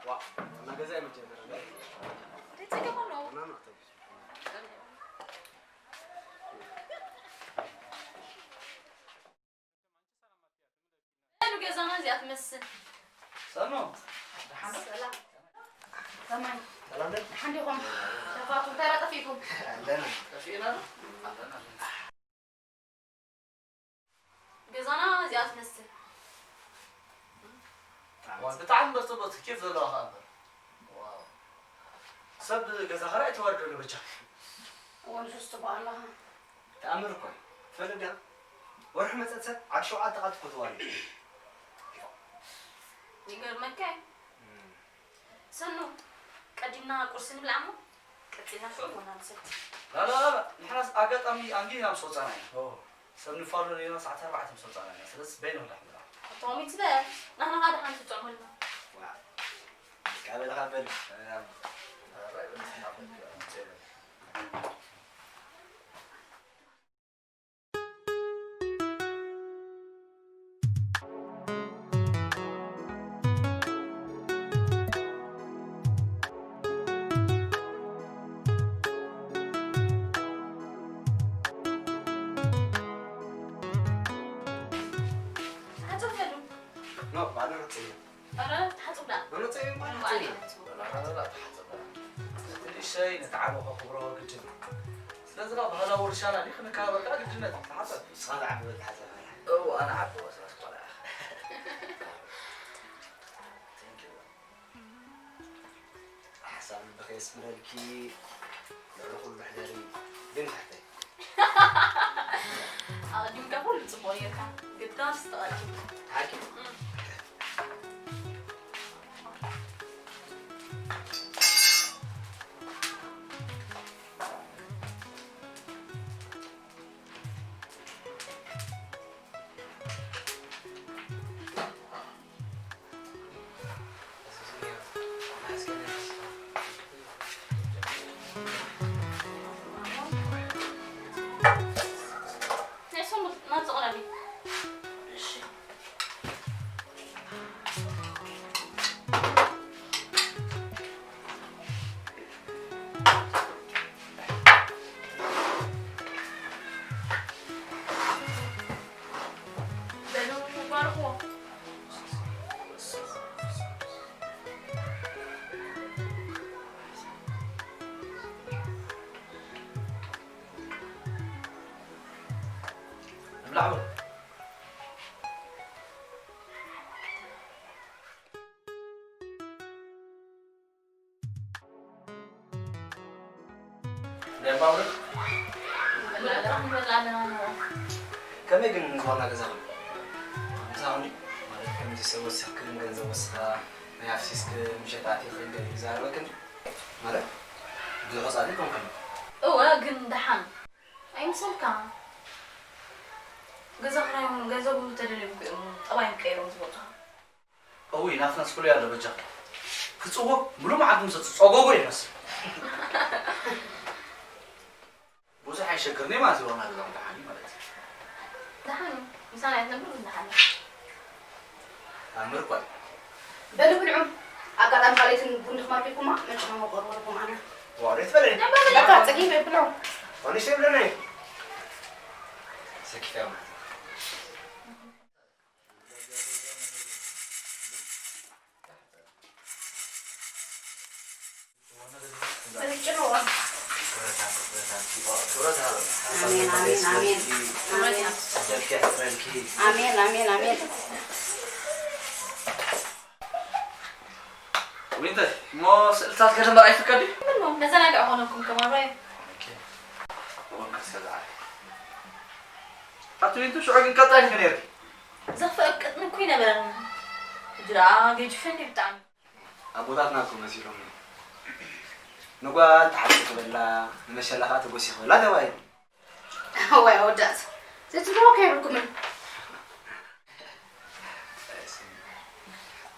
ዋ፣ ዋና ገዛ እዩ መጀመርያ። እንታይ ጸገም ኣለዎ? ና፣ ና፣ ተው። ሉ ገዛና እዚኣ ትመስል። ሰኑ፣ ደሓን ዶ? ሰላም። ከማይ። ሰላም ዶ? ደሓን ዲኹም? ሸፋቱ እንታይ ጠፊእኩም? ኣለና። ጠፊእና ዶ? ኣለና፣ ኣለና። ገዛና እዚኣ ትመስል። ዋ፣ ብጣዕሚ በርትቦት ኬፍ ዘለዋ ኸኣ እምበር። ዋው። ሰብ ገዛ ኸራይ ተዋርዶ ኣሎ በጃ። እወ፣ ንሱስ ጽቡቕ ኣለኻ። ተኣምር እኮ እዩ። ትፈልጥ ዲኻ? ወርሒ መጸት ሰብ ዓዲ ሸውዓተ ቃልቲ እኮ ተዋርዩ። ይገርመካ እዩ። እም። ሰኑ፣ ቀዲምና ቁርሲ ንብላዕ እሞ፣ ቀጺልና ሽዑ ቡና ንሰቲ። ላ፣ ላ፣ ላ፣ ላ፣ ንሕናስ ኣጋጣሚ ኣንጊህና ምስ ወጻና ኢና። ኦ። ሰብ ንፋሎ ነይርና ሰዓት ኣርባዕተ ምስ ወጻና ኢና። ስለዚ በይኑ ክንደሕ ንብላዕ። ኣቶም ይትበል፣ ንሕና ኸኣ ደሓን ትጥዕሙልና። ዋ፣ በቃ በል፣ በል። ኣራይ፣ በል፣ በል፣ በል። ተሓጽብ በሉ። ኖ፣ ባዕሉ ርጽ እዩ። ኧረ፣ ተሓጽብ ደኣ። ኖ፣ ኖ፣ ጸይም ባዕሉ ባዕሉ ርጽ እዩ። ይመጽእ። ላ፣ ላ፣ ላ፣ ላ፣ ተሓጽብ ደኣ። እቲ ንእሽተይ ነቲ ዓቢ ከኽብሮ ግድን እዩ። ስለዚ፣ ላ፣ ባህላዊ ውርሻና ድዩ ክንከባበር ከኣ ግድነት እዩ። ተሓጸብ። ንስኻ ዝዓቢ በል፣ ተሓጸብ። እወ፣ ኣነ ዓቢ እወ፣ ስለ ዝኾነ። Thank you። ሓሳብ ልብኺ የስምረልኪ። ኩሉ ሕደሪ ግን ትሕተይ። ኣቐዲምካ ኩሉ ጽቡቕ ጌርካ። ግዳስ ተቐዲም። ሓቂ? እም። ደምባውሪ? ከመይ ግን ዝኾና ገዛኹም? ምሳኹም ድዩ? ማለት ከምዚ ሰብ ወሲኽክን ገንዘብ ወስኻ ናይ ኣፍሲስክ ምሸት ኣቲኽን ገለ ይዛረበክን ድዩ? ማለት ብዙሕ ጻድቅ ኮንክን። እወ ግን ደሓን ኣይምሰልካ። ገዛ ክራዮም ገንዘብ እንተደልዮም እኮ እዮም ጠባዮም ቀይሮም ዝመጹ። እውይ፣ ናትናስ ፍሉይ ኣሎ በጃ። ክጽወ ሙሉ መዓልቲ ምስ ጸጎጎ ይመስል። ብዙሕ ኣይሸግርኒ ማለት እዩ፣ ዋና ገዛኹም ደሓን እዩ ማለት እዩ። ደሓን እዩ። ምሳና ኣይትነብር ግን ደሓን እዩ። ኣምር እኮ እዩ። በሉ ብልዑ። ኣጋጣሚ ካልኦትን ቡን ድኽማልኩ ኢልኩማ፣ መጭመ መቆርቆርኩም ኣነ። ዋው፣ ደስ በለኒ። በቃ፣ ጽጌ በይ ብልዑ። ዋው፣ ደስ ይብለኒ። ሰኪታ ማለት እዩ። ኣሜን፣ ኣሜን፣ ኣሜን። ኣሜን፣ ኣሜን፣ ኣሜን። ዊንተይ፣ እሞ ስእልታት ገለ ምርኣይ ይፍቀድ ድዩ? ምን ነው? መዘናግዒ ኾነኩም ከማን ራዩ። ኦኬ። እወ፣ ከሰላ። ኣቲ ዊንቱ፣ ሽዑ ግን ቀጣይ ኢልኪ ነይርኪ። ዘኽፍእ ቅጥኒ እኮ ኣይነበረን። ሕጂ ደኣ ገጅፈኒ ብጣዕሚ። ኣቦታትና እኮ መሲሎም፣ ንጓል ተሓጽቢ ክበላ፣ ንመሸላ ኸኣ ተጎሲ ክበላ ተባሂሉ። እዋይ ኣወዳት፣ ዘይትብልዎ ከ የብልኩምን።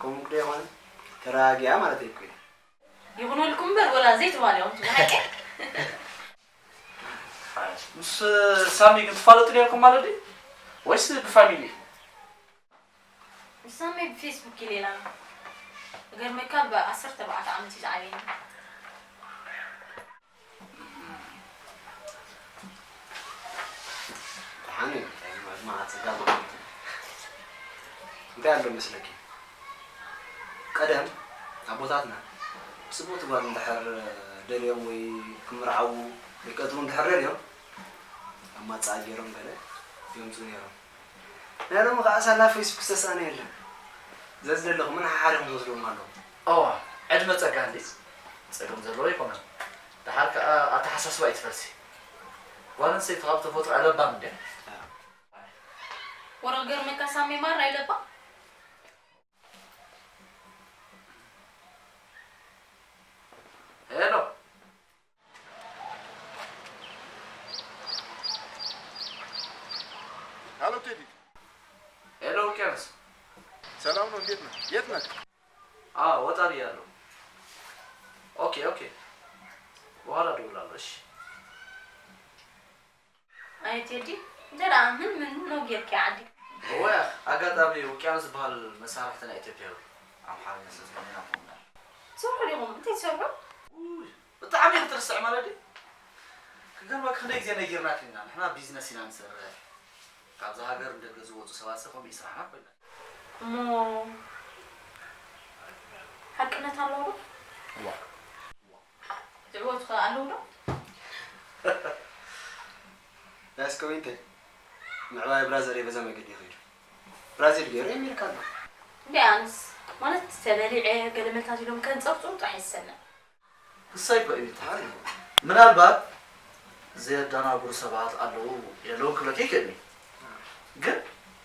ከምኡ እኮ ዘይኮነ፣ ተረጋጊኣ ማለተይ እኮ እዩ። ይኹነልኩም እምበር፣ ወላ ዘይትባልዮም ትብሉ ሓቂ። ምስ ሳሚ ግን ትፋለጡ ነይርኩም ማለት ድዩ? ወይስ ብፋሚሊ? ሳሚ ብፌስቡክ እዩ ሌላ። እገርመካ፣ ብዓሰርተ ኣርባዕተ ዓመት እዩ ዝዓበየኒ። ደሓን እዩ፣ መዓት ጸጋ ማለት እዩ። እንታይ ኣሎ መስለኪ? ቀደም ኣቦታትና ጽብቕቲ ጓል እንድሕር ደልዮም ወይ ክምርዓዉ ወይ ክቀትሉ እንድሕር ደልዮም፣ ኣብ ማጻኣ ገይሮም ገለ የምጽኡ ነይሮም። ናይ ሎሚ ከኣ ሳላ ፌስቡክ ዝተሳእነ የለን። ዘዝደለኹም መናሓሓሪኹም ትወስድዎም ኣለዉ። እዋ፣ ዕድመ ጸጋ እንድዩ። ጸገም ዘለዎ ኣይኮነን። ደሓር ከኣ ኣተሓሳስባ እዩ ትፈልሲ። ጓል ኣንስተይቲ ካብ ተፈጥሮኣ ለባም እንድያ። ወረ ገርመካ ሳሚ ማራ ኣይለባም። ሄሎ። ሃሎ ቴዲ። ሄሎ ውቅያኖስ። ሰላም ነው፣ እንዴት ነህ? የት ነህ? አዎ፣ ወጣ ብያለሁ። ኦኬ፣ ኦኬ። በኋላ እደውላለሁ፣ እሺ። ኣየ ቴዲ፣ እንተ ደኣ ምን ምን ነው ጌርካ ዓዲ? እወ፣ ኣጋጣሚ ውቅያኖስ ዝበሃል መሳርሕቲ ናይ ኢትዮጵያ ይብሉ። ኣምሓርኛ ስለ ዝኾነ ኢና ንፈልጦ። ትሰርሑ ዲኹም? እንታይ ትሰርሑ? ውይ፣ ብጣዕሚ ኢኺ ትርስዒ ማለት ድዩ? ክገርመኪ ክንደይ ግዜ ነጊርናኪ ኢና፣ ንሕና ቢዝነስ ኢና ንሰርሕ። ካብዛ ሃገር ንደገ ዝወጹ ሰባት ሰብ ከምኡ እዩ ስራሕና ኮይና። እሞ ሓቅነት ኣለዎ ዶ? እዋ። ዝዕወቱ ኸ ኣለዉ ዶ? ዳስከ ዊንተይ፣ ምዕባይ ብራዘር በዛ መገዲ ይኸይዱ። ብራዚል ገይሩ ኣሜሪካ ኣሎ። እንደ ኣነስ ማለት ተበሊዐ ገለ መታት ኢሎም ከንጸርጽሩ ጥራሕ ይሰምዕ። እሳይ እኮ እዩ ተሃሪ። ምናልባት ዘየደናግሩ ሰባት ኣለዉ የለውን ክብለካ ይክእል እዩ። ግን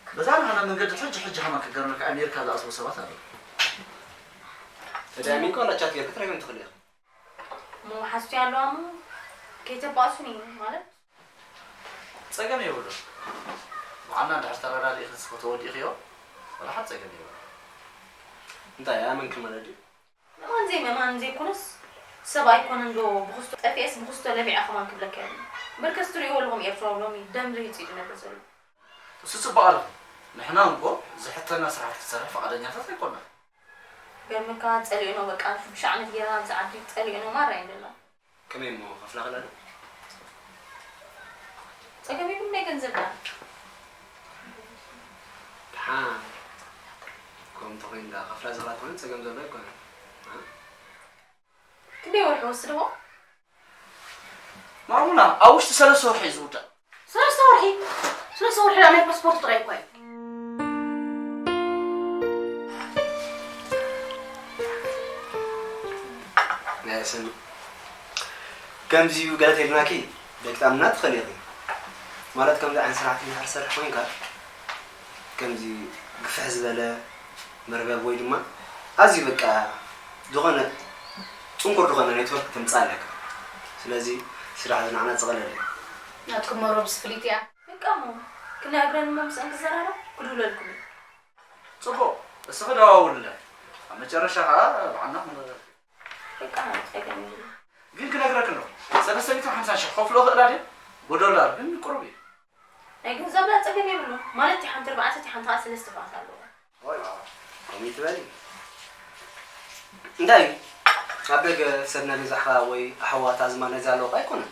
በዛ ናህና መንገዲ ሕጂ ሕጂ ከማን ክገርመካ ኣሜሪካ ዝኣስሩ ሰባት ኣለዉ። ተዳሚንካ ዋላ ቻት ጌርካ ክትረክበን ትኽእል ኢኻ። እሞ ሓዝቱ ኣለዋ እሞ ከይተባእሱኒ ማለት ጸገም የብሉን። ብዓና እንድሕር ተረዳዲእኺ ንስኺ ተወዲእኽዮ ዋላ ሓንቲ ጸገም የብሉን። እንታይ ኣመንኪ ማለት ድዩ? ምእማን ዘይምእማን ዘይኮነስ ሰብ ኣይኮነን ዶ ብኽስቶ ጠፊኤስ ብኽስቶ ለቢዐ ከማን ክብለካ እየ። በርከስ ትርእይዎ ኣለኹም ኤርትራዊ ሎሚ ደም ረሂጹ እዩ ዝነብር ዘሎ። እሱ ጽቡቕ ኣለኹ። ንሕና እንኮ ዝሕተና ስራሕ ክትሰርሕ ፍቓደኛታት ኣይኮናን። ገርመካ ጸሊእኖ በቃ ሽዱሽተ ዓመት ጌራ ኣብዚ ዓዲ ጸሊእኖ ማራ እየን ደላ። ከመይ እሞ ከፍላ ክላለ? ጸገም ይብሉ ናይ ገንዘብ ዳ ድሓን ከምኡ ተኾይኑ ዳ ከፍላ ዝኽላ ተኾይኑ ጸገም ዘሎ ኣይኮነን። ክንደይ ወርሒ ወስድዎ? ማሙና ኣብ ውሽጢ ሰለስተ ወርሒ እዩ ዝውዳእ። ሰለስተ ወርሒ ሰለስተ ወርሒ ዳ ናይ ፓስፖርት ጥራይ እኮ እዩ። ናይ ስኒ ከምዚ እዩ ገለ ተይልናኪ ደቂ ጣምና ትኽእል ኢኺ። ማለት ከምዚ ዓይነት ስራሕቲ እንድሕር ትሰርሕ ኮይንካ ከምዚ ግፍሕ ዝበለ መርበብ ወይ ድማ ኣዝዩ በቃ ዝኾነ ጽንኩር ዝኾነ ኔትወርክ ተምጽእ ኣለካ። ስለዚ ስራሕ እዚ ንዓና ዝቐለለ እዩ። ናትኩም መርበብ ስፍሊት እያ። በቃ እሞ ክነግረን እሞ ምስአን ክዘራረብ ክድውለልኩም እዩ። ጽቡቕ፣ እስኺ ደዋውልለን። ኣብ መጨረሻ ኸኣ ብዓና ክንረዳዳእ። በቃ ጸገም የብሉን። ግን ክነግረክ ኣለኹ፣ ሰለስተ ሚእትን ሓምሳን ሽሕ ከፍሎ ክእላ ድየ? ብዶላር ግን ቅሩብ እዩ። ናይ ገንዘብ ዳ ጸገም የብሉን። ማለት እቲ ሓንቲ ኣርባዕተ እቲ ሓንቲ ኸኣ ሰለስተ ፋንታ ኣለዎ። ከምኡ ትበሊ እንታይ እዩ? ኣብ ደገ ሰብ ናይ ገዛኻ ወይ ኣሕዋት ኣዝማድ ናይ ዝሃለወካ ኣይኮነን።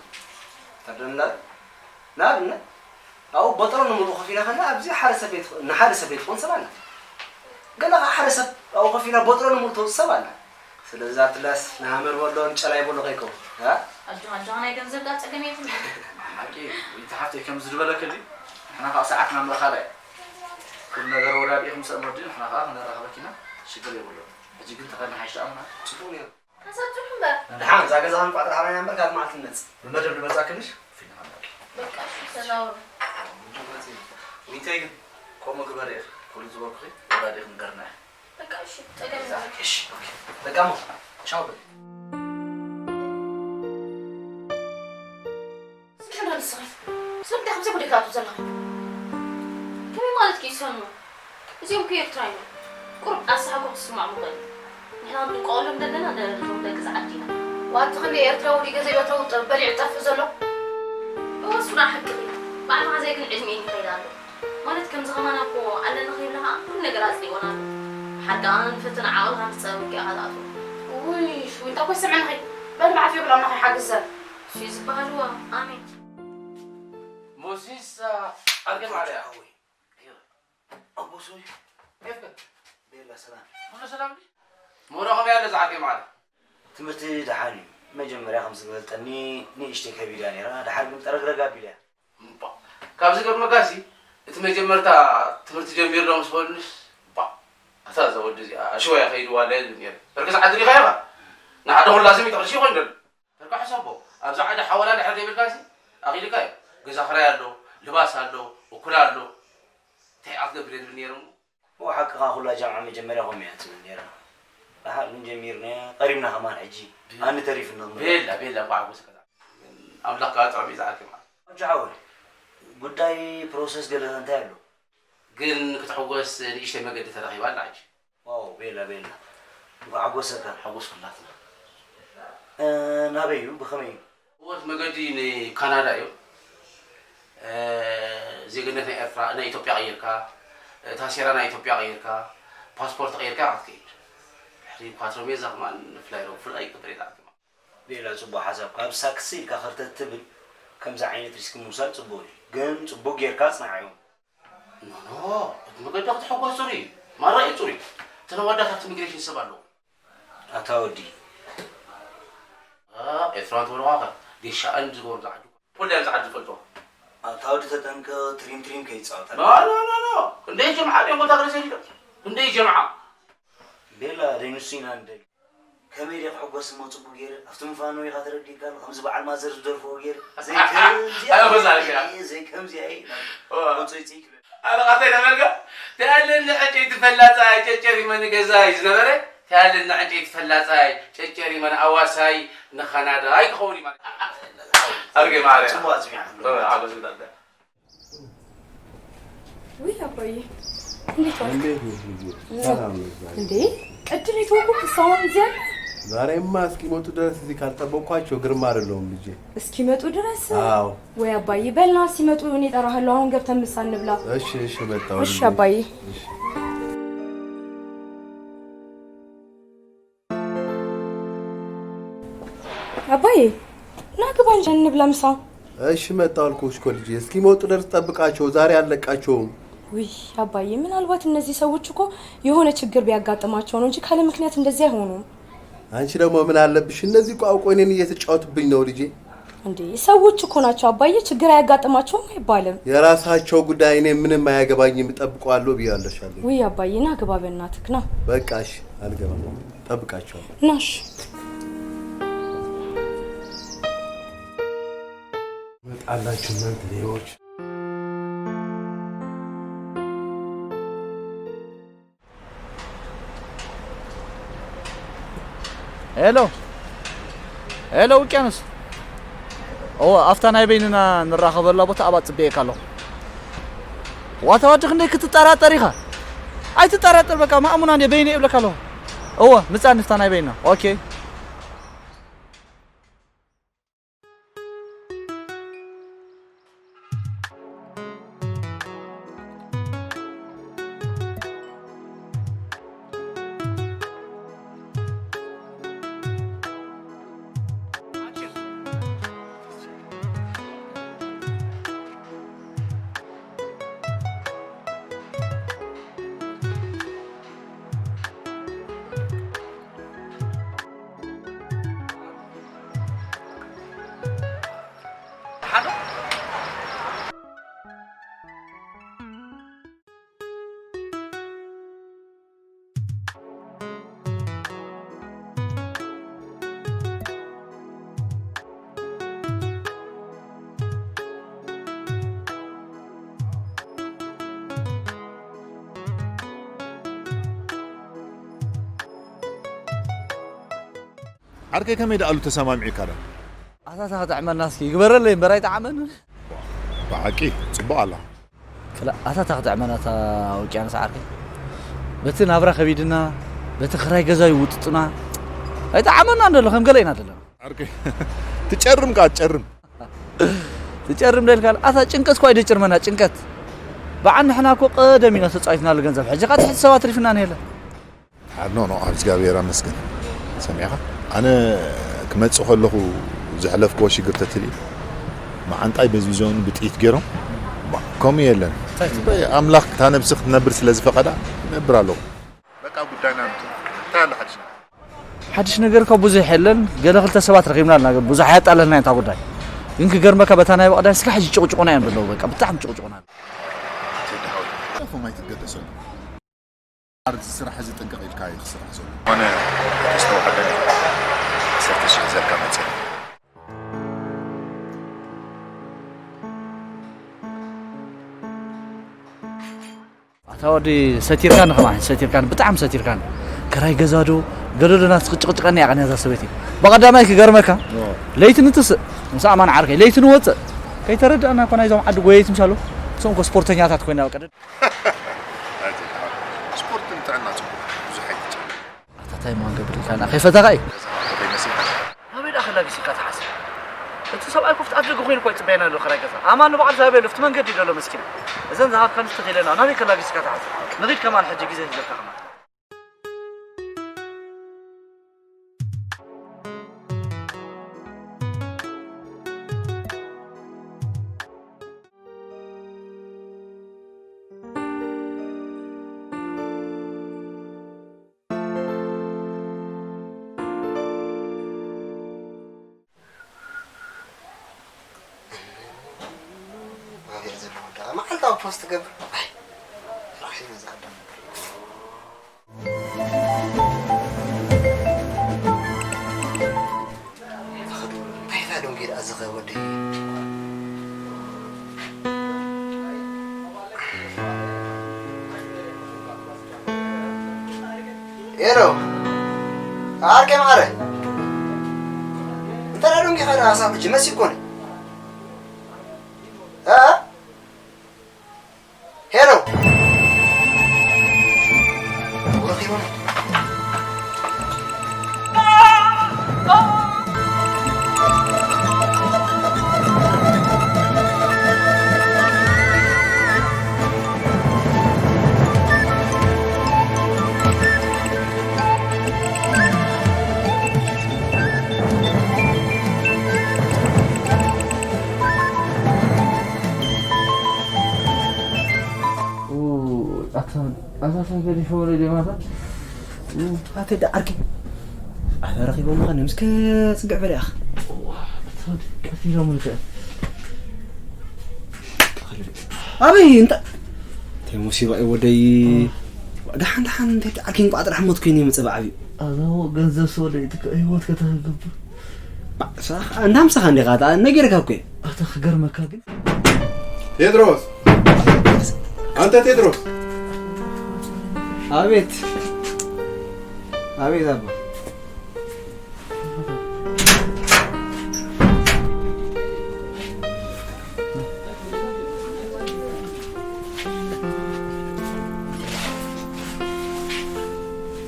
ተርደምላ ንኣብነት ኣብኡ በጥሮ ንምሉ ኮፍ ኢላ ከላ ኣብዚ ሓደ ሰብ ቤት ንሓደ ሰብ ቤት ትኾን ሰብ ኣላ። ገለ ከዓ ሓደ ሰብ ኣብኡ ኮፍ ኢላ በጥሮ ንምሉ ትወፅእ ሰብ ኣላ። ስለዚ ኣብትላስ ንሃመር በሎ ንጨላይ በሎ ከይከውን እ? ኣጆኻ ኣጆኻ ናይ ገንዘብ ዳ ጸገም የብሉን። ሓቂ ወይቲ ሓፍተይ ከምዚ ዝበለክሊ ንሕና ከዓ ሰዓትና ምእኻላ እዩ። ኩሉ ነገር ወዳዲእኹም ሰእመዱ ንሕና ከዓ ክነራኽበኪና ሽግር የብሉን። ሕጂ ግን ተኸድና ሓይሽ ኣምና። ፅቡቅ ነይሩ። ሓሳብ ጽሑ እምበር። ደሓን እዛ ገዛ ክንቋጥር ሓራና እምበር ካልእ መዓልቲ ንመፅእ። ብመደብ ንመፃክንሽ ፊልም ኣላ። በቃ እሺ ተዛወሩ። ዊንተይ ግን ከምኡ ግበሪ ኢኺ ኩሉ ዝበልኩኺ ወዳዲእኺ ንገርና ኢኺ። በቃ እሺ ጸገም የብሉን። እሺ ኦኬ። በቃ እሞ ቻው በል። ስምዕና ንስኺ ስለምንታይ ከምዚ ጉዳይ ትኣትው ዘለኺ? ከመይ ማለት እዩ ሰኑ? እዚኦም ከ ኤርትራ እዮም። ቁሩብ ኣሳሕጎ ክስማዕ ምኽእል። ንሕና ክንንቀቐሎም ዘለና ነቶም ደቂ ዝዓዲ ኢና። ዋትኽኒ ኤርትራዊ ድዩ ገንዘብ ኤርትራዊ በሊዑ ዝጠፍእ ዘሎ? እወ ሱራ ሓቅኺ። በዓል መሓዛይ ግን ዕድሜ ይኸይድ ኣሎ። ማለት ከምዚ ከማና እኮ ኣለና ከይብላ ከዓ ኩሉ ነገር ኣጽሊእወን ኣሎ። ሓቂ ኣነ ንፈተና ዓቕልኻ ክትጸበብ እኮ ኢኻ ትኣትዎ። ውይ ሽዊንታ እኮ ይስምዕንኺ። በል መዓት የብሎም ንኺ ሓግዘን። እሱ እዩ ዝበሃል እወ። ኣሜን። ሞሲስ ኣርገ ማርያ ሓወይ። ኣቦሶይ ቤላ ሰላም ኩሉ ሰላም ድዩ? ሞራ ከመይ ኣሎ ዝዓርከይ መዓል? ትምህርቲ ደሓን እዩ። መጀመርያ ከም ዝገለጠኒ ንእሽተይ ከቢዳ ነይራ፣ ደሓር ግን ጠረግረግ ኣቢለያ። እምባ ካብ ዝገርመካሲ እቲ መጀመርታ ትምህርቲ ጀሚርና ምስ በሉንስ እባ ኣታ እዛ ወዲ እዚኣ ኣሽወያ ከይድዋ ኣለ ይብል ነይረ። ተርክስ ዓዲ ሪኻዮ ኢኻ? ንሓደ ኩላ ስሚት ቅርሺ ይኾን ደሎ። ተርካ ሕሰቦ ኣብዛ ዓዲ ሓወላ ድሕር ዘይብልካሲ ኣኺልካዮ። ገዛ ክራይ ኣሎ፣ ልባስ ኣሎ፣ እኩላ ኣሎ። እንታይ ኢኻ ክትገብር እየ ዝብል ነይረ እሞ። እወ ሓቅኻ ኩላ ጃምዓ መጀመርያ ከምኡ እያ ትብል ነይራ። ደሓር ግን ጀሚርናዮ ቀሪብና ከማን ሕጂ ኣኒ ተሪፍና እምበር። ቤላ ቤላ እንኳዕ ሓጎሰካ ዝዓርከይ። ኣምላኽ ከኣ ጥዑም እዩ ዝዓርከይ መዓል። ኣጆ ሓወይ ጉዳይ ፕሮሰስ ገለ እንታይ ኣሎ? ግን ክትሕጎስ ንእሽተይ መገዲ ተረኺባ ኣላ ሕጂ። ዋው ቤላ ቤላ እንኳዕ ሓጎሰካ። ሓጎስ ኩላትና። ናበይ እዩ ብኸመይ እዩ? እወ እቲ መገዲ ንካናዳ እዩ። ዜግነት ናይ ኤርትራ ናይ ኢትዮጵያ ቀይርካ፣ ታሴራ ናይ ኢትዮጵያ ቀይርካ፣ ፓስፖርት ቀይርካ ኢኻ ክትከይድ። ድሕሪ ኳትሮ ሜዛ ከማን ንፍላይ ዶ ብፍላይ ይቅበር ይልኣክ። ቤላ ጽቡቅ ሓሳብ ካብ ሳክስ ኢልካ ከርተት ትብል ከምዚ ዓይነት ሪስክ ምውሳድ ጽቡቅ እዩ ግን ጽቡቅ ጌርካ ጽንዓዮ። ኖኖ እቲ መገዲ ክትሕጎስ ጽሩይ እዩ ማራ እዩ ጽሩይ እተን ኣዋዳት ኣብቲ ሚግሬሽን ሰብ ኣለዉ። ኣታ ወዲ። ኤርትራውያን ትበልዋ ከ ጌሻ ቀንዲ ዝገብሩ ዝዓዱ ኩሉ እዮም ዝዓዱ ዝፈልጥዎ። ኣታ ወዲ ተጠንቀ ትሪም ትሪም ከይጻወት። ኖ ኖ ኖ ኖ ክንደይ ጀምዓ እዮም ቦታ ግረሰ ዲዶ ክንደይ ጀምዓ። ቤላ ደይንሱ ኢና ንደሊ። ከመይ ድየ ክሕጎስ እሞ ጽቡቕ ገይረ ኣብቲ ምፋኑ ኢኻ ተረዲእካ ኣሎ ከምዚ በዓል ማዘር ዝደርፍዎ ገይረ ዘይከምዚኣ ኣይወዛልካ። እየ ዘይከምዚኣ እየ ናብ እዋ። ቁጽይ ጽይ ክብል ኣረ ቃተይ ነበርካ ተያለኒ ዕንጨይቲ ፈላጻይ ጨጨሪመኒ ገዛይ ዝነበረ ተያለኒ ዕንጨይቲ ፈላጻይ ጨጨሪመኒ ኣዋሳይ ንኻናዳይ ክኸውን እዩ ማለት ኣርገ ማርያ ጽቡቕ ኣጽሚዓ ዓበስ እንዳዳ ውይ አባዬ እንዴት ዋልክ? እንዴት ነሽ ልጄ? ሰላም ነሽ ዛሬ? እንዴ ቅድም የተውኩህ እስካሁን እዚህ አለ? ዛሬማ እስኪመጡ ድረስ እዚህ ካልጠበቅኳቸው ግርም አይደለሁም ልጄ። እስኪመጡ ድረስ? አዎ። ወይ አባዬ በልና ሲመጡ እኔ እጠራሃለሁ። አሁን ገብተን ምሳ እንብላ። እሺ እሺ መጣሁ እሺ ልጄ። አባዬ። እሺ። አባዬ ና ግባ እንጂ እንብላ ምሳ። እሺ መጣሁ አልኩሽ እኮ ልጄ፣ እስኪመጡ ድረስ ጠብቃቸው፣ ዛሬ አልለቃቸውም። ውይ አባዬ፣ ምናልባት እነዚህ ሰዎች እኮ የሆነ ችግር ቢያጋጥማቸው ነው እንጂ ካለ ምክንያት እንደዚህ አይሆኑም። አንቺ ደግሞ ምን አለብሽ? እነዚህ እኮ አውቆ እኔን እየተጫወቱብኝ ነው ልጄ። እንዴ ሰዎች እኮ ናቸው አባዬ፣ ችግር አያጋጥማቸውም አይባልም። የራሳቸው ጉዳይ፣ እኔ ምንም አያገባኝም፣ እጠብቀዋለሁ ብያለሻለሁ። ውይ አባዬ ና ግባ በእናትክ ና። በቃ እሺ፣ አልገባም፣ እጠብቃቸዋለሁ። ናሽ መጣላችሁ እናንተ ሌቦች። ሄሎ ሄሎ ውቅያኖስ፣ እወ ኣብታ ናይ በይንና ንራኸበላ ቦታ ኣብኣ ጽበየካ ኣለኹ። ዋታ ዋዲ ክንደይ ክትጠራጠር ኢኻ? ኣይትጠራጠር፣ በቃ ማእሙና እንደ በይነ እብለካ ኣለኹ። እወ ምጻ ንፍታ ናይ በይንና። ኦኬ። ዓርከይ ከመይ ደኣሉ ተሰማሚዑካ ዶ? ኣታ እታ ክጥዕመልና እስኪ ግበረለይ እምበር ኣይጥዓመንን። ብሓቂ ጽቡቕ ኣላ። ክላ ኣታ እታ ክጥዕመና እታ ውቅያኖስ ዓርከይ። በቲ ናብራ ከቢድና በቲ ክራይ ገዛ ይውጥጡና ኣይጥዓመናን ደሎ ከም ገለ ኢና ደለና። ዓርከይ ትጨርም ከኣ ትጨርም። ትጨርም ዶ ኢልካ ኣታ ጭንቀት እኳ እዩ ደጭርመና ጭንቀት። በዓል ንሕና እኮ ቀደም ኢና ተጻዊትናሉ ገንዘብ ሕጂ ከኣ ትሕቲ ሰብ ኣትሪፍና ንሄለ። ሓድኖ ኖ እግዚኣብሔር ኣመስግን ሰሚዕኻ ኣነ ክመፅእ ከለኹ ዘሕለፍክዎ ሽግር ተትርኢ መዓንጣይ በዝቢዞኒ ብጥይት ገይሮም ከምኡ የለን ኣምላኽ እታ ነብሲ ክትነብር ስለ ዝፈቐዳ ይነብር ኣለኹ በቃ ጉዳይና እንታይ ኣሎ ሓድሽ ነገር ሓድሽ ነገር እኳ ብዙሕ የለን ገለ ክልተ ሰባት ረኺብና ኣለና ብዙሕ ኣየጣለልና እታ ጉዳይ ግን ክገርመካ በታ ናይ በቐዳይ ስጋ ሕጂ ጭቕጭቑና እዮም ዘለዉ በቃ ብጣዕሚ ጭቕጭቑና ኣለዉ ኣርዚ ስራሕ እዚ ጥንቅቕ ኢልካ እዩ ክስራሕ ዘሎ። ኮነ ተስተውዓለኒ ዓሰርተ ሽሕ ሒዘልካ መጺኻ። ኣታ ወዲ ሰቲርካኒ ከማን ሰቲርካኒ ብጣዕሚ ሰቲርካኒ ክራይ ገዛ ዶ ገለ ዶ ናትስ ክጭቕጭቐኒ እያ ቀንያ እዛ ሰበይቲ በቐዳማይ ክገርመካ ለይቲ ንትስእ ምስ ኣማን ዓርከይ ለይቲ ንወፅእ ከይተረዳእና እኮ ናይዞም ዓዲ ጎየይቲ ምሻሉ እሶም እኮ ስፖርተኛታት ኮይና በቃ ስፖርት ንጥዕና ፅቡቅ ብዙሕ ኣይትጨነቅ። ኣታ ታይ እሞ ክንገብር ኢልካና ከይፈተኻ እዩ። ገዛኻ እንተዘይመሲልካ። ናበይ ደኣ ከላጊስ ኢልካ ትሓስብ? እቲ ሰብኣይ እኮ ኣብቲ ኣፍ ደገ ኮይኑ እኳ ይፅበየና ኣሎ ክራይ ገዛ። ኣማን ንባዕሉ ሳበይ ኣሎ ኣብቲ መንገዲ እዩ ዘሎ መስኪና። እዘን ዝሃብካኒ ስተት የለና ናበይ ከላጊስ ኢልካ ትሓስብ? ንኺድ ከማን ሕጂ ግዜ ሒዘልካ ከማን። መዓልታዊ ፖስት ትገብር ኣይ ራሒ ነዛ ኣዳም ዘወደይ። ኤሮ፣ ዓርከይ መዓረ። እንተ ደኣ ደንጊኻ ደኣ ሳብ ሕጂ መሲኮኒ። እ? ሄሎ። ኣታ ኣታ ገዲፎ ወለ ጀማታ። ኣተ ደዓርኪ ኣበረኺቦም ኻን ምስ ከጽግዕ በለ ኣኽ። ቀቲሎም ልከ። ኣበይ እንታ? እንታይ ሙሲባ እዩ ወደይ። ደሓን ደሓን እንታይ ደዓርኪ እንቋ ጥራሕ ሞት ኮይኑ ይመጽእ ብዓብዩ። ኣዛዎ ገንዘብ ስወደይ ትከ ህይወት ከተኽገብር። እንዳ ምሳኻ እንዲኻ ነጊርካ እኮ እየ። ኣታ ክገርመካ ግን። ቴድሮስ፣ ኣንተ ቴድሮስ። ኣቤት። ኣቤት ኣባ።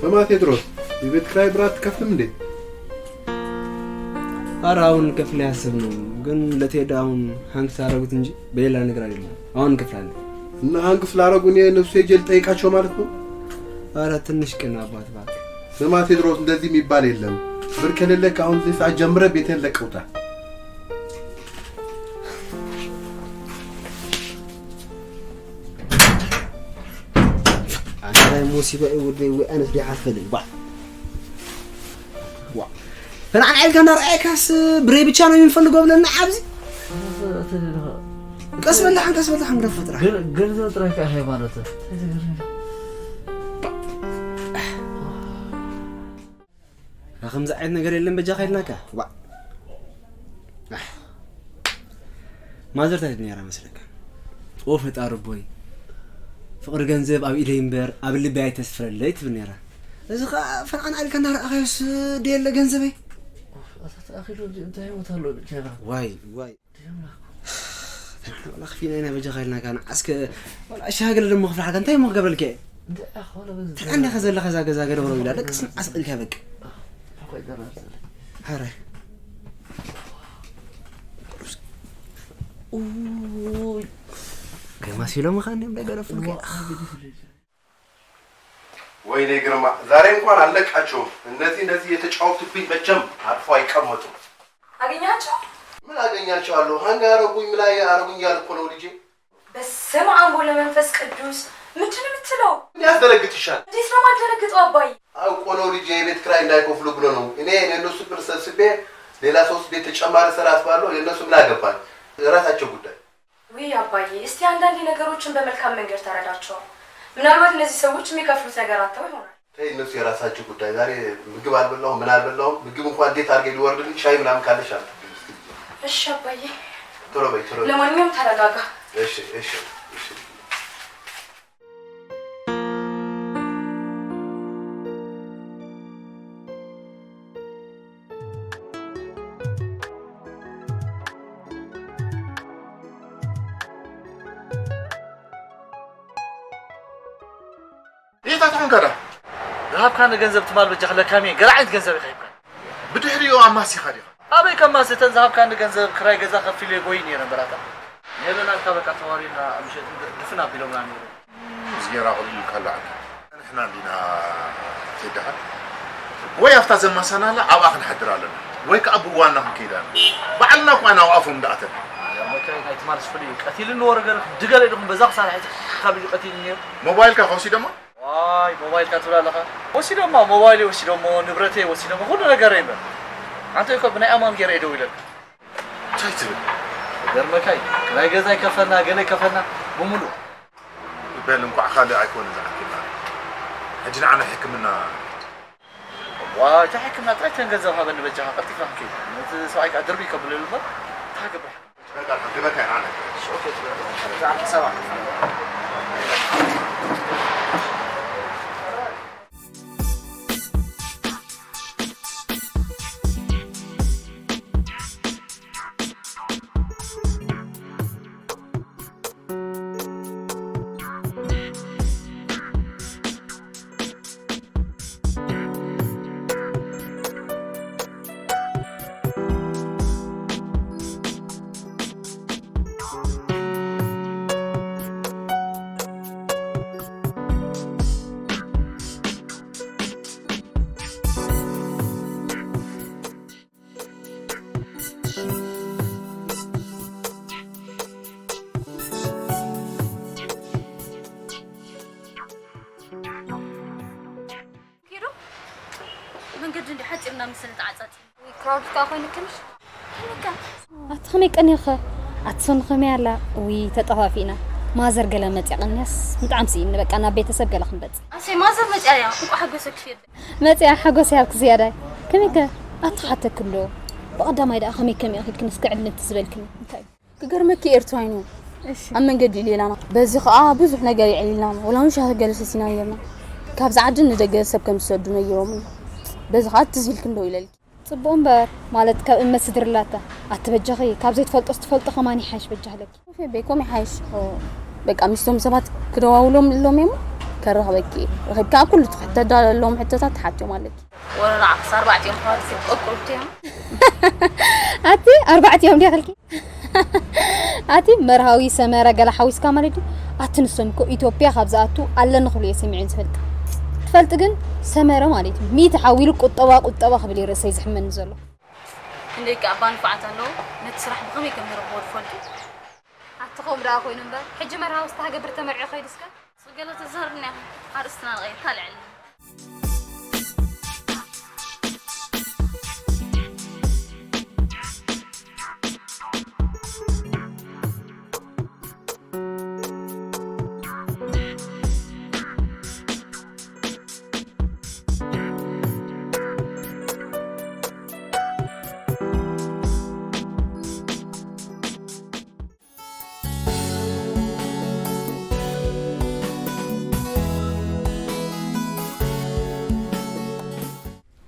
እማ ቴድሮስ፣ የቤት ክራይ ብራት ትከፍልም እንዴ? ኧረ አሁን እንከፍል ያሰብነው፣ ግን ለቴዲ አሁን ሀንግ ታረጉት እንጂ በሌላ ነገር አይደለም። አሁን እንከፍላለን። እና ሀንግ ስላረጉ እኔ እነሱ ሄጄ ልጠይቃቸው ማለት ነው? ኧረ ትንሽ ቅን አባት እባክህ። ስማ ቴድሮስ፣ እንደዚህ የሚባል የለም። ብር ከሌለክ አሁን እዚህ ሰዓት ጀምረ ቤቴን ለቀውታ። ኣንታይ ሙሲባ እዩ ወደይ፣ ወይ ኣነስ ዲሓፈልን ባ። ዋ። ፈናን ዓይልካ እንዳረኣየካስ ብረይ ብቻ ነው የምንፈልገው ብለና ኣብዚ። ቀስ በል ደሓን፣ ቀስ በል ደሓን፣ ግደፎ ጥራሕ። ገ-፣ ገንዘብ ጥራይ ከኣ ሃይማኖት። ከምዚ ዓይነት ነገር የለን በጃኻ ኢልናካ። ዋ። ኣሕ። ማዘር እንታይ ትብል ነይራ መስለካ? ኦ ፈጣሪ ቦይ፣ ፍቕሪ ገንዘብ ኣብ ኢደይ እምበር ኣብ ልበይ ኣይተስፍረለይ ትብል ነይራ። እዚ ኸኣ ፈንዓን ኣልካ እናረኣኻዮስ ደየለ ገንዘበይ? ኣታ ተኣኺሉ እንዲ እንታይ ህይወት ኣሎ ጀና? ዋይ፣ ዋይ። ደም ናኩ። ፈንዓን ወላ ክፊና ኢና በጃኻ ኢልናካ። ንዓስከ ወላ እሺ ሃገለ ደሞ ክፍልሓካ እንታይ እሞ ክገብረልካ እየ? እንታይ ኣኾነ በዚ እንታይ እንዲኻ ዘለኻ እዛ ገዛ ገደብሮ ኢላ ደቅስ ንዓስ ኢልካ በቃ። ኣኾይ ደራር ዘለ። ኣረ። ኡይ። ከማሲሎም ኸኣ እንዲም ደገረፉልካ። ወይኔ ግርማ፣ ዛሬ እንኳን አልለቃቸውም። እነዚህ እነዚህ የተጫወቱብኝ መቼም አርፎ አይቀመጡም። አገኛቸው? ምን አገኛቸዋለሁ? ሀንግ አረጉኝ፣ ምን አረጉኝ እያልኩ ነው ልጄ። በስመ አብ ወወልድ ወመንፈስ ቅዱስ። ምንድን ነው የምትለው? ምን ያስደነግጥሻል? እንዴት ነው የማልደነግጠው አባዬ? አውቆ ነው ልጄ፣ የቤት ኪራይ እንዳይከፍሉ ብሎ ነው። እኔ ለእነሱ ብር ሰብስቤ ሌላ ሶስት ቤት ተጨማሪ ስራ አስባለሁ። የእነሱ ምን አገባኝ? የራሳቸው ጉዳይ። ውይ አባዬ፣ እስቲ አንዳንዴ ነገሮችን በመልካም መንገድ ተረዳቸው። ምናልባት እነዚህ ሰዎች የሚከፍሉት ነገር አጥተው ይሆናል። ተይ፣ እነሱ የራሳቸው ጉዳይ። ዛሬ ምግብ አልበላሁም፣ ምን አልበላሁም። ምግብ እንኳን እንዴት አድርጌ ሊወርድልኝ፣ ሻይ ምናምን ካለሽ አምጥልኝ እስኪ። እሺ አባዬ። ቶሎ በይ፣ ቶሎ በይ። ለማንኛውም ተረጋጋ። እሺ፣ እሺ፣ እሺ። እንታይ ትኾንካ ዳ? ዝሃብካኒ ገንዘብ ትማል በጃኻ ለካሚ ገለ ዓይነት ገንዘብ ኢኻ ሂብካኒ። ብድሕሪኡ ኣማሲኻ ዲኻ? ኣበይ ከማሲ፣ እተን ዝሃብካኒ ገንዘብ ክራይ ገዛ ከፊለ ጎይ ነይረ እምበራታ። ሜለና እካ በቃ ተዋሪድና ምሸት ድፍን ኣቢሎምና ነይሩ። ዝጌራ ቁልል ካላ ኣካ። ንሕና እንዲና ተይደሓን ወይ ኣብታ ዘማሳና ኣላ ኣብኣ ክንሓድር ኣለና ወይ ከዓ ብዋና ክንከይድ ኣለና። ባዕልና እኳ ናብ ኣፎም እንዳኣተና። መካይ ናይ ትማልስ ፍሉይ እዩ። ቀቲልኒ ወረ ገለ ድገለ ኢልኩም በዛ ክሳብ ሕጂ ካብ ልዩ ቀቲልኒ ነይሩ። ሞባይልካ ከወሲዶማ? ዋይ ሞባይልካ ትብል ኣለኻ። ወሲዶማ፣ ሞባይል ወሲዶሞ፣ ንብረተይ ወሲዶሞ፣ ኩሉ ነገር እምበር። ኣንተ እኮ ብናይ ኣማን ገይረ እየ ደው ኢለልካ። እንታይ ትብል? ገርመካይ ክራይ ገዛ ይከፈልና፣ ገለ ይከፈልና ብምሉእ። በል እንኳዕ ካልእ ኣይኮነ ዝዓኪልና። ሕጂ ንዓና ሕክምና። ዋይ፣ እንታይ ሕክምና ጥራይ ተን ገንዘብ ሃበኒ በጃኻ፣ ቀልጢፍና ክንከይድ። ነቲ ሰብኣይ ከኣ ድርቢ ከብለሉ እምበር። ሓገብር ሓገብር። በቃ፣ ገበታ ኢና፣ ኣነ። እሺ፣ ኦኬ፣ እዛ ዓርኪ ሰባ። ኪዱ መንገዲ እንዲ ሓፂርና ምስ ንተዓፃፂ። ወይ ክራውድ ከኣ ኮይኑ ትንሽ። ከመይ ከ? ኣቲ ከመይ ቀኒኺ? ኣቲ ሰኑ ከመይ ኣላ? ውይ ተጠፋፊእና። ማዘር ገለ መፅያ ቀንያስ ምጣዕም ስኢኒ በቃ ናብ ቤተሰብ ገለ ክንበፅእ። ኣሰይ ማዘር መፅያ እያ። እንኳዕ ሓጎሰኪ። መፅያ ሓጎስ ያብክ ዝያዳይ። ከመይ ከ? ኣቲ ሓተክሎ። ብቐዳማይ ደኣ ከመይ ከመይ ኺድክን እስከ ዕልልቲ ዝበልክን እንታይ? ክገርመኪ ኤርትራይኑ እሺ። ኣብ መንገዲ ሌላና በዚ ከዓ ብዙሕ ነገር ይዕሊልና ወላ እውን ሻሂ ገለ ሰሲና ነይርና ካብዚ ዓዲ ንደገ ሰብ ከም ዝሰዱ ነይሮም በዚ ከዓ ትዝ ኢልክን ዶ ኢለልኪ ጽቡቕ እምበር ማለት ካብ እመ ስድርላታ ኣቲ በጃኺ ካብ ዘይትፈልጦ ስትፈልጦ ከማን ይሓይሽ በጃህለኪ ኦኬ፣ ቤኮም ይሓይሽ በቃ ምስቶም ሰባት ክደዋውሎም እሎም እሞ ከረኽበኪ ረኺብካ ኩሉ ትሕተዳለዎም ሕቶታት ትሓትዮም ኣለኪ ወረራ ዓፍሳ ኣርባዕቲኦም ከዋልሲ ቆቁርቲዮም ኣቲ ኣርባዕቲኦም ዲያኽልኪ ኣቲ መርሃዊ ሰመረ ገለ ሓዊስካ ማለት ድዩ ኣቲ ንሶም እኮ ኢትዮጵያ ካብ ዝኣቱ ኣለኒ ክብሉ እየ ሰሚዐን ዝፈልጥ ትፈልጥ ግን ሰመረ ማለት እዩ ሚእቲ ሓዊሉ ቁጠባ ቁጠባ ክብል እዩ ርእሰይ ዝሕመኒ ዘሎ ክንደይ ከኣ ባንፋዓት ኣለዎ ነቲ ስራሕ ብኸመይ ከም ንረኽቦ ዝፈልጡ ኣቲ ከምኡ ደኣ ኮይኑ እምበር ሕጂ መርሃዊ ዝተሃገብር ተመርዒ ከይዱ እስከ ስገለ ተዛርብና ኣርእስትና ንቐይር ካልዕ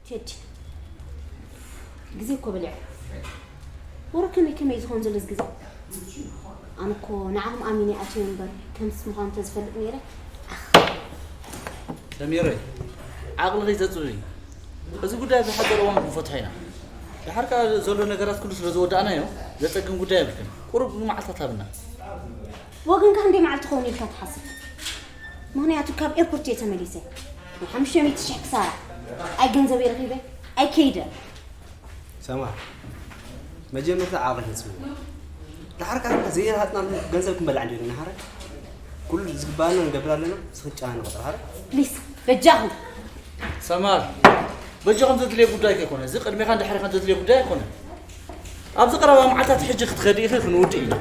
ቴዲ ግዜ እኮ በሊዑ ወረ ከመይ ከመይ ዝኸውን ዘሎ እዚ ግዜ ኣነ እኮ ንዓኹም ኣሚነ ኣትዮ እምበር ከምስ ምዃኑ ተዝፈልጥ ነይረ ሰሚረይ ዓቕሊ ከይተፅብቢ እዚ ጉዳይ ብሓፂር እዋን ክንፈትሖ ኢና ድሓር ከዓ ዘሎ ነገራት ኩሉ ስለ ዝወዳእናዮ ዘፀግም ጉዳይ የብልክን ቁሩብ መዓልታት ሃብና ወገንካ ክንደይ መዓልቲ ክኸውን ኢልካ ትሓስብ ምኽንያቱ ካብ ኤርፖርት እየ ተመሊሰ ሓሙሽተ ሚእቲ ሽሕ ክሳራ ኣይ ገንዘበይ ረኺበ ኣይ ከይደ ሰማ መጀመርታ ዓቕሊ ተፅብዎ ድሓር ከዓ ዘይረሃፅና ገንዘብ ክንበልዕ እንዲና ሓረ ኩሉ ዝግባኣና ንገብር ኣለና ስኽጫና ንቐፅር ሓረ ፕሊስ በጃኹም ሰማር በጃኹም ዘድልየ ጉዳይ ከይኮነ እዚ ቅድሜኻን ድሕሬኻን ዘድልየ ጉዳይ ኣይኮነን ኣብዚ ቀረባ መዓልታት ሕጂ ክትኸዲ ኢኺ ክንውድእ ኢና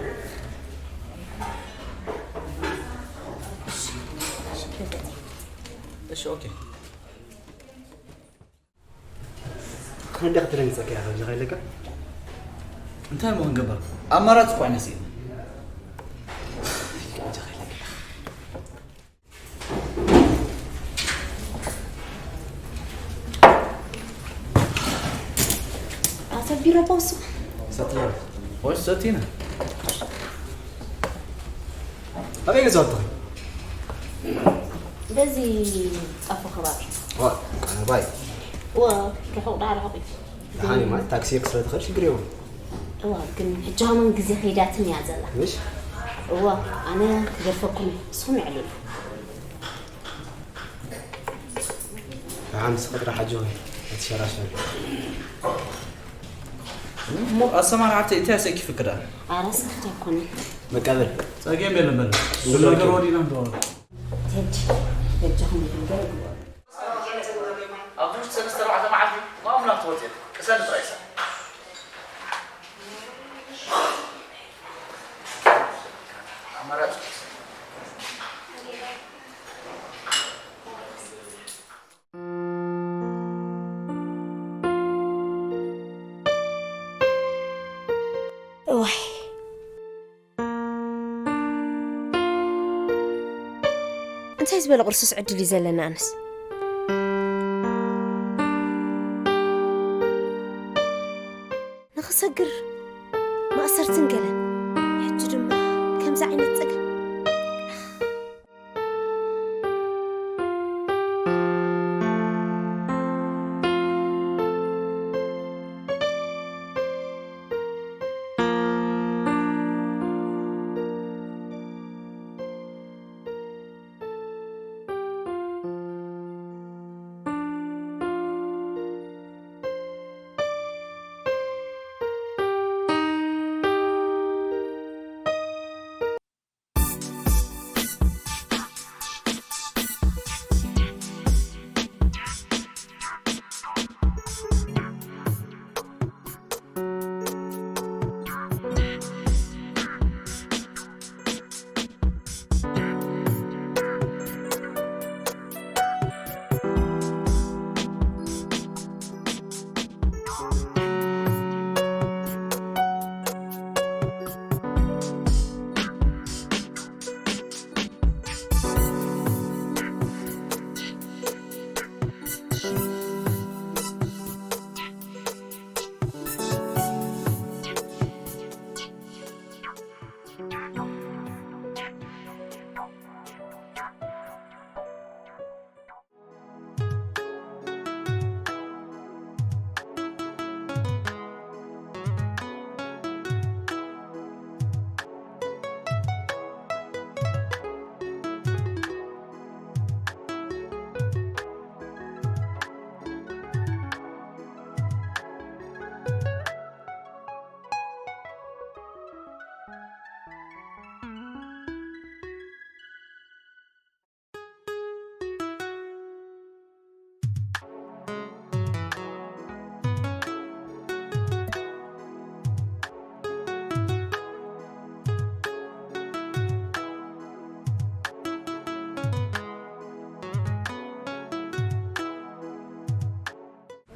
እሺ ኦኬ ክንዲ ክትደንግፀካ እያ ከብዚ ከይለካ እንታይ ሞ ክንገብር ኣማራፂ እኳ ኣይነስእን ኣሰቢረ ቦስ ሰትያ ወይስ ሰቲና ኣበይ ገዛውትኺ በዚ ጣፎ ከባቢ ዋ ኣነባይ እወ ርሑቕ ዳ ርሑቕ እዩ ደሓን እዩ ማለት ታክሲ ክስለ ትኽእል ሽግር የብሉ እዋ ግን ሕጂ ኸማን ግዜ ከይዳትን እያ ዘላ ምሽ እዋ ኣነ ክገድፈኩም እየ ንስኹም የዕልሉ ደሓን ንስኺ ጥራሕ ኣጆኺ ኣይትሸራሸሪ እሞ ኣሰማርዓተይ እንታይ ኣሰኪፉ ክዳ ኣረ ስክፍቲ ኣይኮነን መቀበል ጸገም የለን በለ ብዙ ነገር ወዲና ንተዋወቅ ቴዲ በጃኹም ይግበር ይግበር ኣብዚ ውሽጢ ሰለስተ ኣርባዕተ መዓልቲ ብኣምላኽ ትወፅእ ቅሰን ጥራይ ሰብ ኣማራጭ እዋ ዝበለ ቅርሱስ ዕድል እዩ ዘለና ኣነስ። ንኽሰግር ማእሰርትን ገለን። ሕጂ ድማ ከምዚ ዓይነት ጸገም።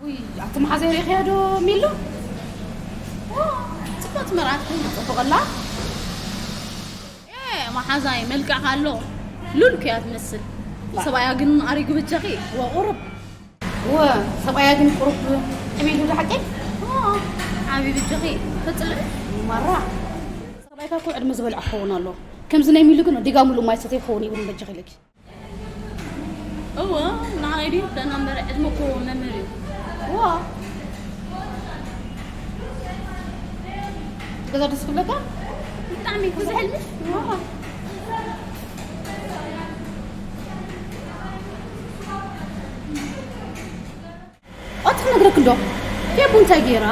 ውይ፣ ኣቲ መሓዛይ ርኢኽያ ዶ ሚሉ? ኦ፣ ጽብቕቲ መርዓት ኮይና ጽቡቕ ኣላ። ኤ፣ መሓዛይ መልክዕካ ኣሎ። ሉል እኮ እያ ትመስል። ሰብኣያ ግን ኣሪጉ ብጃኺ። ወ፣ ቁሩብ። ወ፣ ሰብኣያ ግን ቁሩብ ዕብዩ ዶ ሓቀይ? ኦ፣ ዓብዩ ብጃኺ። ፈጽልእ። ማራ። ሰብኣይካ እኮ ዕድመ ዝበልዖ ክኸውን ኣሎ። ከምዚ ናይ ሚሉ ግን ዲጋ ሙሉእ ማይ ሰተይ ክኸውን ይብል በጃኺ ኢለኪ። እወ፣ ንዓይ ድዩ ደኣ እምበር ዕድመ እኮ መምህር እዩ። እዋ። ገዛ ደስ ክብለካ? ብጣዕሚ። እዚ ሕልምሽ? እዋ። ኣቲ ክነግረክ እንዶ። ፌቡ እንታይ ገይራ?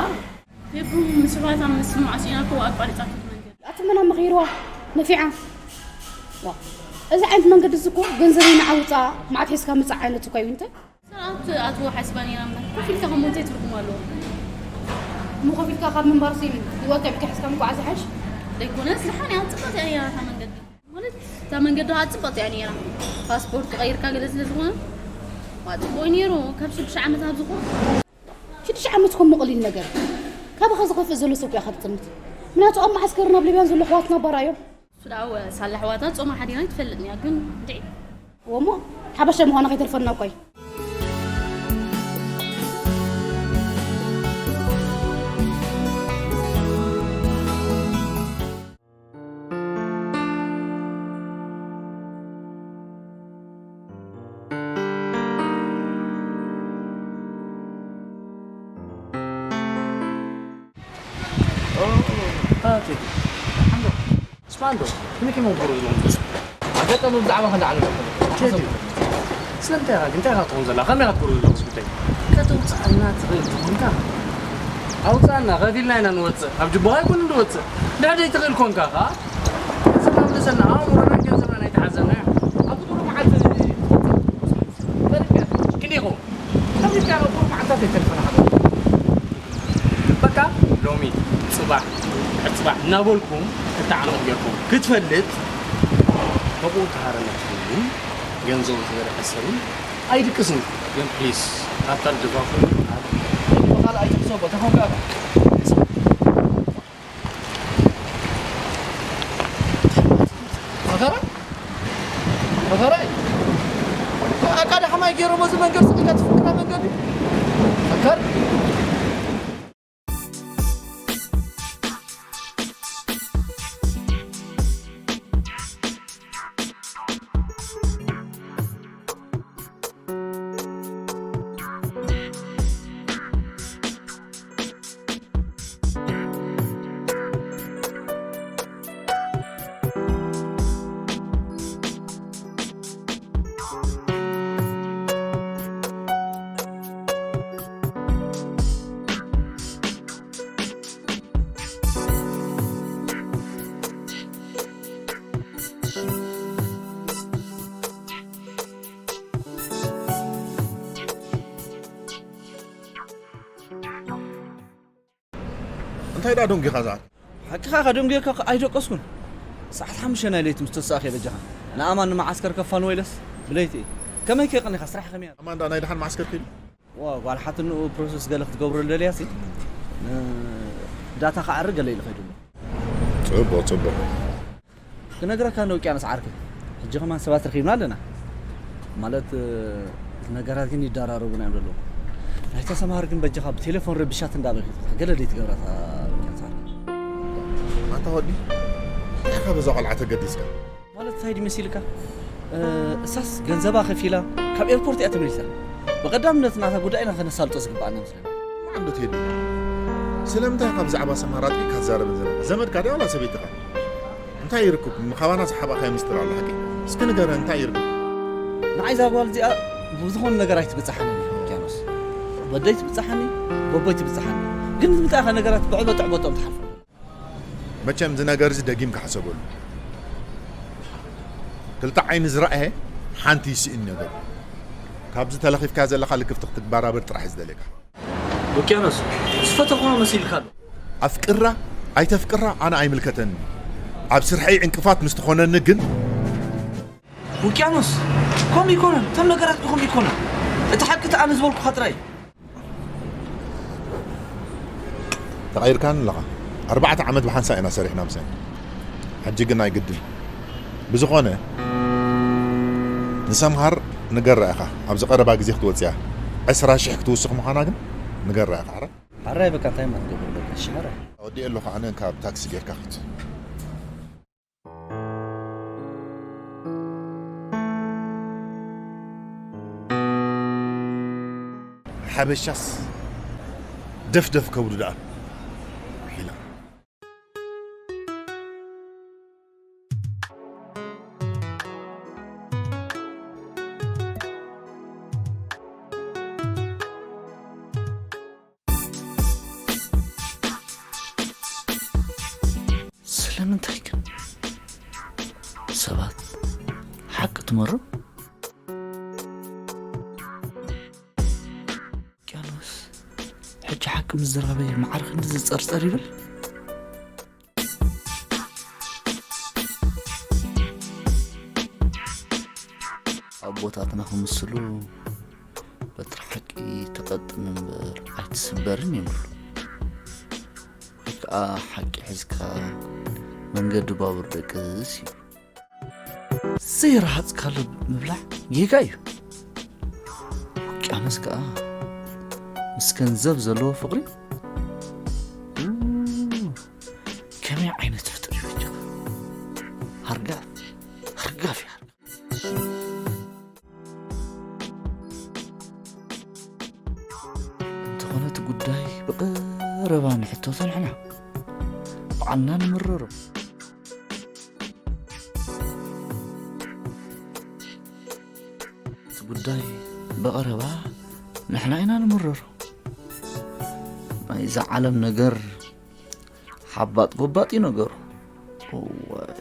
ፌቡ ምስባታ ምስ መዓስ ኢና እኮ ኣቋሪጻቶ መንገዲ። ኣቲ መን ኣመኺርዋ? ነፊዓ። ዋ። እዚ ዓይነት መንገዲ እዚ እኮ ገንዘበይ ንዓውፃ፣ መዓት ሒዝካ ምፃእ ዓይነት እኮ እዩ እንተ። ሰራቱ ኣትዎ ሓስባ ነይራ እምበር፣ ኮፍ ኢልካ ከም እንታይ ትርጉም ኣለዎ? እሞ ኮፍ ኢልካ ካብ ምንባርሲ፣ ህይወት ከቢድካ ሒዝካ ምጉዓዝ ይሓይሽ። ዘይኮነስ፣ ዝሓን እያ፣ ጽብቕቲ እያ ነይራ እታ መንገዲ። ማለት፣ እታ መንገዲ ከዓ ጽብቕቲ እያ ነይራ። ፓስፖርት ቀይርካ ገለ ስለ ዝኾነ፣ ዋ፣ ጽቡቕ እዩ ነይሩ። ካብ ሽዱሽተ ዓመት ኣብ ዝኾነ። ሽዱሽተ ዓመት እኮ እሞ ቀሊል ነገር። ካባኻ ዝኸፍእ ዘሎ ሰብ እኮ ኢኻ ትጥምት። ምክንያቱ ኣብ መዓስከርን ኣብ ሊብያን ዘሎ ኣሕዋትና ባራ እዮም። እሱ ደኣ ሳላ ኣሕዋታ ጾማ ሓዲራ ኣይትፈልጥን እያ፣ ግን ድዒ። እወ እሞ፣ ሓበሻ ምዃና ከይተርፈና እኮ እዩ። ኦ፣ ኦ፣ ኦ፣ ቴዲ። ደሓን ዶ? ስማዕ እንዶ፣ ክንደይ ከመይ ክገብሩ ዘለኹም ትመስል? ኣጋጣሚ ብዛዕባ ክንዲ ዓለም ኣይኮነን። ቴዲ፣ ስለምንታይ ኢኻ ግን፣ እንታይ ኢኻ ትኸውን ዘላ? ከመይ ኢኻ ትገብሩ ዘለኹም ጉዳይ? ከተውፅኣና ትኽእል ተኾንካ፣ ኣውፅኣና፣ ከፊልና ኢና ንወፅእ። ኣብ ጅቡኻ ኣይኮንን ንወፅእ። ድሕር ዘይትኽእል ኮንካ ኸዓ፣ ገንዘብና ምለሰና፣ ኣእምሮናን ገንዘብናን ኣይተሓዘና። ኣብዚ ቁሩብ መዓልቲ ትወፅእ። ፈሪድካ፣ ክንደይ ይኸውን? ፈሪድካ፣ ቁሩብ መዓልታት ኣይተርፈና። በቃ ሎሚ፣ ጽባሕ፣ ድሕሪ ጽባሕ እናበልኩም ክልተ ዓመት ጌርኩም ክትፈልጥ፣ ተብኡ ተሃረመት ኮይኑ ገንዘቡ ዝበልዐ ሰብን ኣይድቅስን። ግን ፕሊስ፣ ካብታ ልደፋ ኮይኑ ኣብ ልደፋ ካልእ ኣይትሕሰቦ፣ ተኾንካ መኸራ? መኸራ እዩ። ሓደ ሓማይ ገይሮሞ እዚ መንገዲ፣ እዚ ትፍክራ መንገዲ። ፈከር። እንታይ ደኣ ደንጊኻ ዝኣት? ሓቅኻ ከደንጉየካ ከ ኣይደቀስኩን። ሰዓት ሓሙሽተ ናይ ለይቲ ምስ ተሳእኸ በጃኻ። ንኣማን ንመዓስከር ከፋንዎ ኢለስ ብለይቲ እየ። ከመይ ከይቀኒኻ? ስራሕ ከመይ ኣሎ? ኣማን ደኣ ናይ ደሓን መዓስከር ከይዱ? ዋ፣ ጓል ሓትንኡ ፕሮሰስ ገለ ክትገብረሉ ደልያሲ፣ እ፣ ዳታ ክዓሪ ገለ ኢሉ ከይዱ ኣሎ። ጽቡቕ፣ ጽቡቕ። ክነግረካ እንደ ውቅያኖስ ዓርከይ፣ ሕጂ ከማን ሰባት ረኺብና ኣለና። ማለት፣ እ፣ ነገራት ግን ይደራረቡና እዮም ዘለዉ። ናይ ተሰማሃር ግን በጃኻ ብቴሌፎን ረብሻት እንዳበልካ ገለ ደይ ትገብራ እታ ውቅያኖስ ዓርከይ። ኣንታ ወዲ፣ እንታይ ኢኻ በዛ ቆልዓ ተገዲስካ? ማለት እንታይ ድዩ መሲልካ? እ፣ እሳስ ገንዘባ ከፊላ ካብ ኤርፖርት እያ ተመሊሳ። ብቐዳምነት ናታ ጉዳይና ከነሳልጦ ዝግብኣና መስለኒ። ማዕንዶ ትሄዱ? ስለምንታይ ካብ ብዛዕባ ሰማር ኣጥቢቕካ ትዛረብን ዘለኻ? ዘመድካ ድያ ዋላ ሰበይትኻ? እንታይ ይርክብ? ምኻባና ዝሓባእካዮ ሚስጥር ኣሎ ሓቂ? እስኪ ንገረን፣ እንታይ ይርክብ? ንዓይ እዛ ጓል እዚኣ ብዝኾነ ነገር ኣይትብጽሓንን እያ፣ ውቅያኖስ። በደይ ትብጽሓኒ፣ በቦይ ትብጽሓኒ። ግን ንምንታይ ኢኻ ነገራት ብዕበጥ ዕበጦም ትሓልፎ? መቸም እዚ ነገር እዚ ደጊምካ ሕሰበሉ። ክልተ ዓይኒ ዝረኣየ ሓንቲ ይስእን ነገሩ። ካብዚ ተለኺፍካ ዘለኻ ልክፍቲ ክትባራበር ጥራሕ እዩ ዝደልየካ። ውቅያኖስ፣ ዝፈተኹዋ መሲልካ ኣሎ። ኣፍቅራ ኣይተፍቅራ ኣነ ኣይምልከተኒ። ኣብ ስርሐይ ዕንቅፋት ምስ ትኾነኒ ግን። ውቅያኖስ፣ ከምኡ ይኮነን። እቶም ነገራት ብኸምኡ ይኮነን። እቲ ሓቂ እቲ ኣነ ዝበልኩኻ ጥራይ እዩ። ተቐይርካኒ ኣለኻ። ኣርባዕተ ዓመት ብሓንሳእ ኢና ሰሪሕና ምሳይ። ሕጂ ግን ኣይግድን። ብዝኾነ፣ ንሰምሃር ንገራ ኢኻ። ኣብዚ ቀረባ ግዜ ክትወጽእ እያ። ዕስራ ሽሕ ክትውስኽ ምዃና ግን ንገራ ኢኻ። ሕራይ? ሕራይ በቃ እንታይ ማለት ገበር በቃ። እሺ፣ ሕራይ። ወዲኤ ኣለኹ ኣነ ካብ ታክሲ ጌርካ ኽድ። ሓበሻስ ደፍደፍ ከብዱ ደኣ ሒላ። ስለምንታይ ግን ሰባት ሓቂ ትመርም? ውቅያኖስ፣ ሕጂ ሓቂ ምስ ዘረበ ማዕረ ክንዲ ዝጸርጸር ይብል። ኣቦታትና ክምስሉ፣ በትሪ ሓቂ ትቐጥን እምበር ኣይትስበርን ይብሉ። ወይ ከኣ ሓቂ ሒዝካ መንገዲ ባቡር ደቅስ ይብሉ። ዘይረሃጽካሉ ምብላዕ ጌጋ እዩ። ውቅያኖስ ከኣ ምስ ገንዘብ ዘለዎ ፍቕሪ፣ ኡ፣ ከመይ ዓይነት ፍጡር እዩ በጃኻ? ሃርጋፍ፣ ሃርጋፍ እዩ ሃርጋፍ። እንተኾነ እቲ ጉዳይ ብቐረባ ንሕተቶ ንሕና ባዕልና ንምረሮ። እቲ ጉዳይ ብቐረባ ንሕና ኢና ንምረሮ። ናይዛ ዓለም ነገር ሓባጥ ጎባጥ እዩ ነገሩ። እዋይ።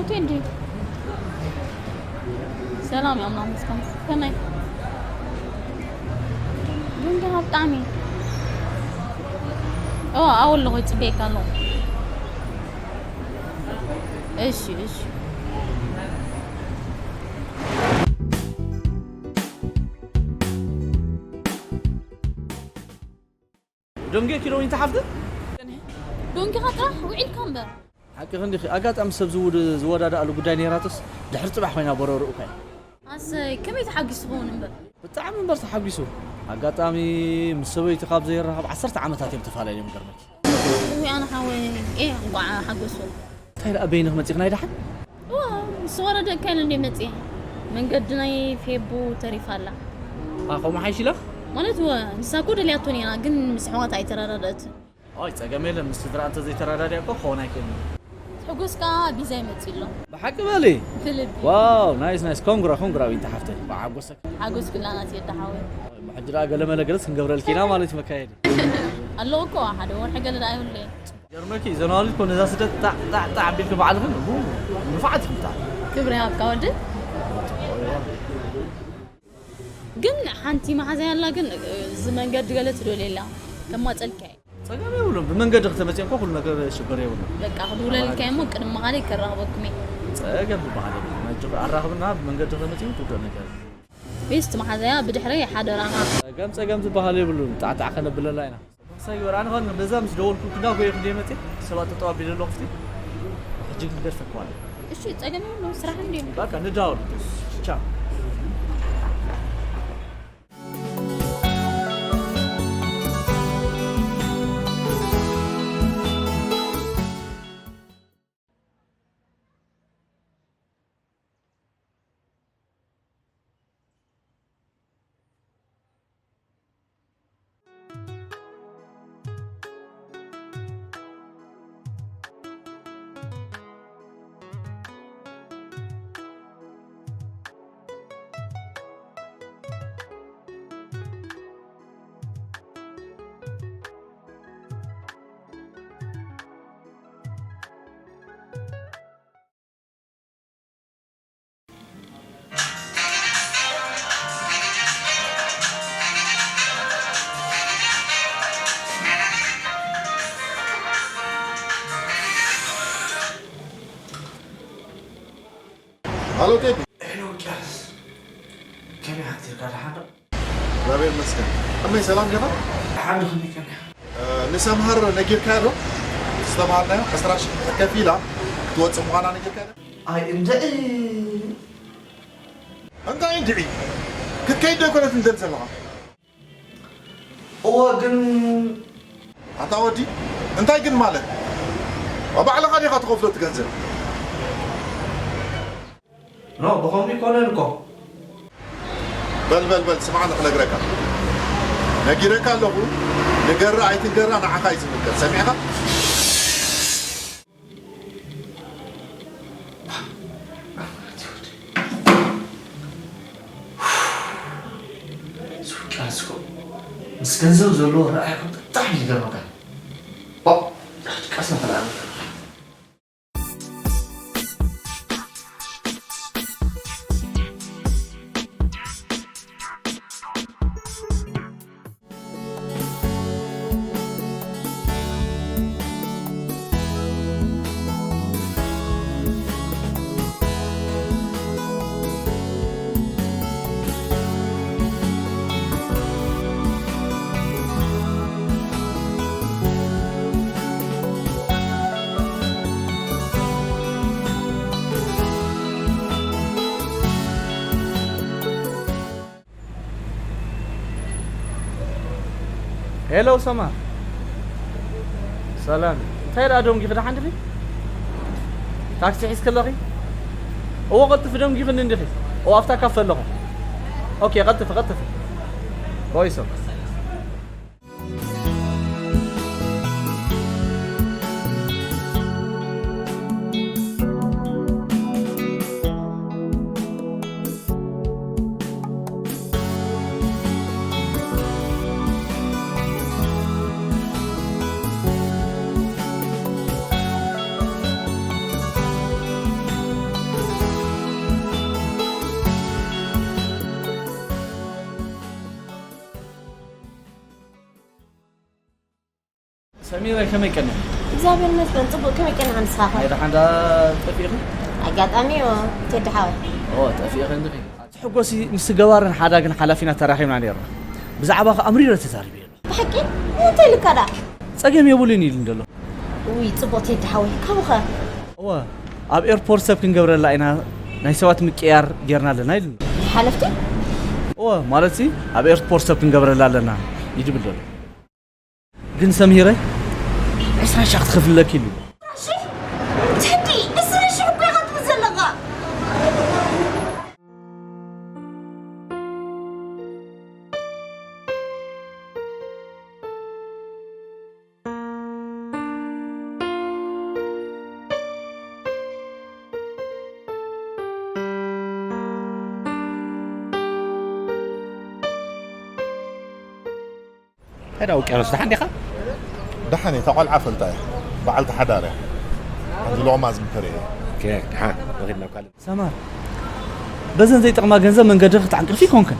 ትንዲ ሰላም እዮም ናምስከም ከመይ ዱንጋ ብጣዕሚ ኦ ኣወለኹ ይፅበየካ ኣለኹ። እሺ እሺ። ደንጌ ኪሎ ይተሓፍተ ዶንጊኻ ጥራሕ ውዒልካ እምበር። ሓቂ ክንዲኺ ኣጋጣሚ ሰብ ዝውድ ዝወዳዳእሉ ጉዳይ ነይራትስ ድሕሪ ፅባሕ ኮይና በረርኡካ እዩ። ኣሰይ ከመይ ተሓጒሱ ትኸውን እምበር። ብጣዕሚ እምበር ተሓጒሱ። ኣጋጣሚ ምስ ሰበይቲ ካብ ዘይራኸብ ዓሰርተ ዓመታት እዮም ተፈላለዮም ገርመኪ። እውይ ኣነ ሓወይ እየ እንቋዕ ሓጎስኩም። እንታይ ደኣ በይንኺ መፂኽናይ ደሓን? እዋ ምስ ወረደ እካይነ እንደ መፅየ መንገዲ ናይ ፌቡ ተሪፋ ኣላ። ኣ ከምኡ ሓይሽ ኢላ? ማለት እወ ንሳ እኮ ደልያቶ ነይራ ግን ምስ ኣሕዋታ ኣይተረዳደእትን። ኣይ ጸገም የለን ምስ ስድራ እንተ ዘይተረዳዲኣ እኮ ክኸውን ኣይክእልን እዩ። ሕጉስ ከኣ ቢዛ ይመጽእ ኣሎ። ብሓቂ በሊ። ብልቢ። ዋው ናይስ ናይስ ኮንግራ ኮንግራ ዊንታ ሓፍተይ ብዓጎሰክ። ሓጎስ ኩላና ትየዳ ሓወይ። ሕጂ ደኣ ገለ መለ ገለስ ክንገብረልኪ ኢና ማለት እዩ መካየዲ። ኣለዎ እኮ ሓደ ወርሒ ገለ ደኣ ይብለይ። ገርመኪ እዘን ኣዋልድ እኮ ነዛ ስደት ጣዕ ጣዕ ጣዕ ኣቢልኪ ባዕልኽን ንፉዓት ኢኹም ብጣዕሚ። ክብሪ ይሃብካ ወዲ። ግን ሓንቲ መሓዛይ ኣላ ግን እዚ መንገዲ ገለ ትደልየላ ተማፀልካ እየ። ፀገም የብሉን ብመንገዲ ክተመፅኦ እኮ ኩሉ ነገር ሽግር የብሉን። በቃ ክድውለልካ እሞ ቅድሚ ምኻደይ ከራኽበኩም እየ። ፀገም ዝበሃል የብሉን መጭ ኣራኽብና ብመንገዲ ክተመፅኡ ትውደእ ነገር። ቤስት መሓዛያ ብድሕረይ ሓደራና። ፀገም ፀገም ዝበሃል የብሉን ጣዕጣዕ ከነብለላ ኢና። ሳይ ወር ኣነ ኸን በዛ ምስ ደወልኩ ክዳ ጎየ ክደ መጤ ሰባት ጠጠው ኣቢለ ኣለኹ ፍቲ ሕጂ ግን ክገድፈክ ማለት እዩ። እሺ ጸገም የብሉን ስራሕ እንድዩ። በቃ ንዳወል። ቻው። ሃሎ ቴዲ። ሄሎ ውቅያስ፣ ከመይ ሓቲርካ ደሓን ዶ? እግዚኣብሔር ይመስገን። ከመይ ሰላም ዲኻ? ደሓን ዶ ከመይ ቀኒኻ? ንሰምሃር ነጊርካዮ ዶ? ዝተምሃርናዮ ዕስራ ሽሕ ከፊላ ክትወፅእ ምዃና ነጊርካዮ ዶ? ኣይ እንድዒ። እንታይ እንድዒ? ክትከይድ ዶ ኣይኮነትን ትደሊ ዘለኻ? እወ ግን ኣታ ወዲ እንታይ ግን ማለት ባዕልኻ ዲኻ ትኸፍሎ እቲ ገንዘብ ኖ ብኸምኡ ይኮነን እኮ በል በል በል ስምዓኒ ክነግረካ ነጊረካ ኣለኹ ንገራ ኣይትንገራ ንዓኻ እዩ ዝምልከት ሰሚዕኻ ሱቅ ያዝኮ ምስ ገንዘብ ዘለዎ ረኣይኩም ብጣዕሚ ይገርመካ ቀስ ፈላ ሄሎ ሰማ ሰላም እንታይ ደኣ ደንጊኺ ደሓን ዲኺ ታክሲ ሒዝኪ ኣለኺ እዎ ቀልጥፊ ደንጊኽኒ እንዲኺ እዎ ኣብታ ካፈ ኣለኹ ኦኬ ቀልጥፊ ቀልጥፊ ኮይሶ ሰሚረ፣ ከመይ ቀኒኺ? እግዚኣብሔር ይመስገን፣ ጽቡቕ። ከመይ ቀኒኻ ንስኻ ኸ? ኣይ፣ ደሓን ዳ ጠፊእኺ? ኣጋጣሚ እዮ፣ ቴዲ ሓወይ። ኦ፣ ጠፊእኺ እንዲኺ። ትሕጎሲ ምስ ገባርን ሓዳግን ሓላፊና ተራኺብና ነይርና። ብዛዕባኺ ኣምሪረ ተዛሪበ ኣለኹ። ብሓቂ? እንታይ ኢልካ ደኣ? ጸገም የብሉን ኢሉኒ ዘሎ። ውይ፣ ጽቡቕ ቴዲ ሓወይ፣ ካብኡ ኸ? እወ፣ ኣብ ኤርፖርት ሰብ ክንገብረላ ኢና፣ ናይ ሰባት ምቅያር ጌርና ኣለና ኢሉኒ። ናይ ሓለፍቲ? እወ፣ ማለትሲ ኣብ ኤርፖርት ሰብ ክንገብረላ ኣለና እዩ ዝብል ዘሎ። ግን ሰሚረ፣ ዕስራ ሺሕ ክትኸፍለኪ ኢሉ። ሺሕ? ቴዲ፣ ዕስራ ሺሕ እኮ ኢኻ ትብል ዘለኻ። እንታይ ደኣ ውቅያኖስ፣ ደሓን ዲኻ? ደሓን እየ፣ እታ ቆልዓ ፈልጣ እያ። በዓልቲ ሓዳር እያ። ሓንቲ ሎቕማ ዝምተር እየ። ኦኬ፣ ደሓን። ንኺድ ናብ ካልእ። ሰማር፣ በዘን ዘይጠቕማ ገንዘብ መንገዲ ክትዓንቅፊ ይኮንክን።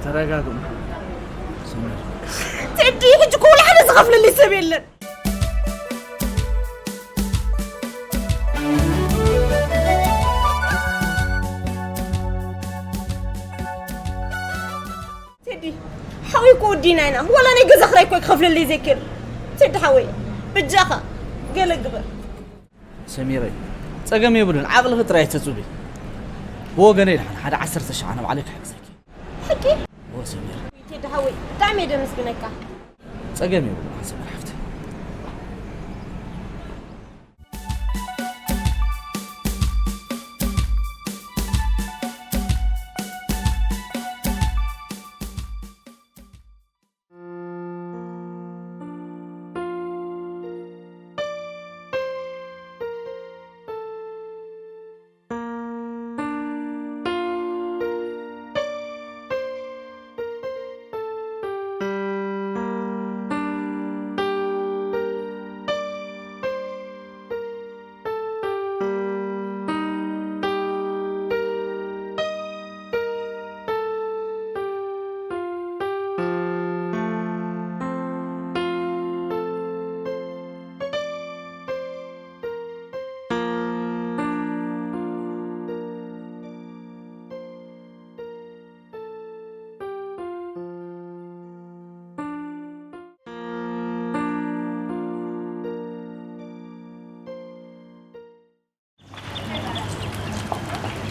ተረጋግም። ሰማር። ቴዲ፣ ሕጂ እኮ ወላ ሓደ ዝኸፍለለይ ሰብ የለን። ቴዲ ሓወይ እኮ ወዲና ኢና። ዋላ ናይ ገዛ ክራይ እኮ ክኸፍለለይ ዘይክእል። ቴዲ ሓወይ፣ በጃኻ ገለ ግበር። ሰሚረይ፣ ጸገም የብሉን፣ ዓቕልኺ ጥራይ ተጹቢ። ብወገነይ ደሓን ሓደ ዓሰርተ ሺሕ ኣነ ባዕለይ ክሕግዘኪ። ሓቂ? እወ ሰሚረ። ቴዲ ሓወይ፣ ብጣዕሚ እየ ደመስግነካ። ጸገም የብሉን፣ ኣንሰ መራሕብቲ።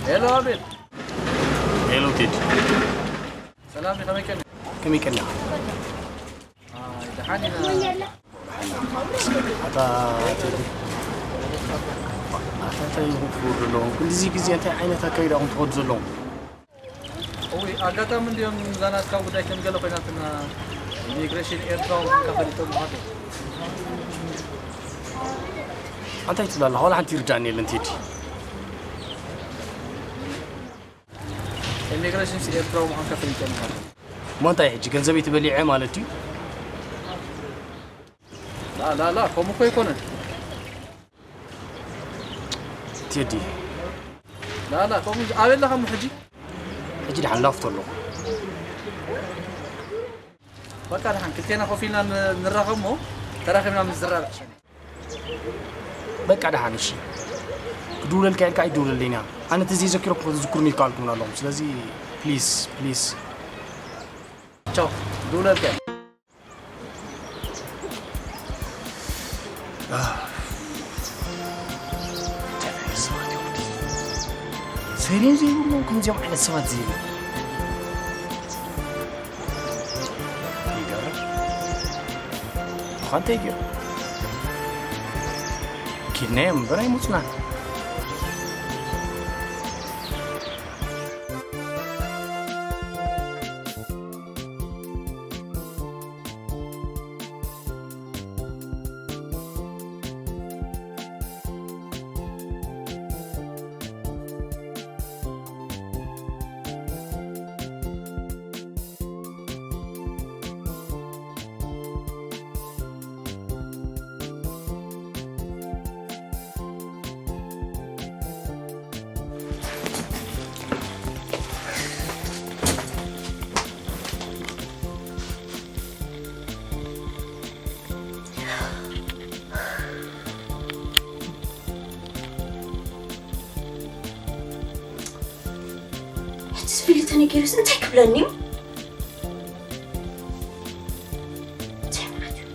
ሄሎ፣ ኣቤል። ሄሎ፣ ቴዲ። ሰላም፣ ከመይ ቀኒ? ከመይ ቀኒ? ኣይ፣ ደሓን ኢና። ኣታ ቴዲ። ኣታ እንታይ ኢኹም ትገብሩ ዘለኹም? ክንድዚ ግዜ እንታይ ዓይነት ኣካይዳ ኢኹም ትኸዱ ዘለኹም? እውይ፣ ኣጋጣሚ እንድዮም እዛ ናትካ ጉዳይ ከም ገለ ኮይናትና፣ ኢሚግሬሽን ኤርትራዊ ምዃንካ ፈሊጦም ምዃኑ። እንታይ ትብል ኣለኻ? ዋላ ሓንቲ ይርዳእኒ የለን ቴዲ። ኢሚግሬሽንስ ኤርትራዊ ምዃንካ ፈሊጦም ምዃኑ። እሞ እንታይ ሕጂ ገንዘበይ ተበሊዐ ማለት ድዩ? ላ፣ ላ፣ ላ፣ ከምኡ እኮ ኣይኮነን። ቴዲ። ላላ፣ ከምኡ ኣበይ ኣለኻ እሞ ሕጂ? ሕጂ ደሓን ላፍቶ ኣለኹ። በቃ ደሓን ክልቴና ኮፍ ኢልና ን-፣ ንራኸብ እሞ ተራኺብና ምዝራብ ይሕሸኒ። በቃ ደሓን እሺ። ክድውለልካ ኢልካ ኣይትደውለለይን እያ። ኣነ ተዘይዘኪረኩም ክትዝክሩኒ ኢልካ ኣልኩምና ኣለኹም። ስለዚ ፕሊዝ፣ ፕሊዝ። ቻው፣ ክድውለልካ እየ። ሰሌን ዘይብሎም ከምዚኦም ዓይነት ሰባት ዘይብሉ ይገርም። እኳ እንታይ ገይሩ ኪድናዮም እምበር ኣይመፁናን። ስቪል ተነጊሩስ እንታይ ክብለኒ እዩ? እንታይ ማለት እዩ?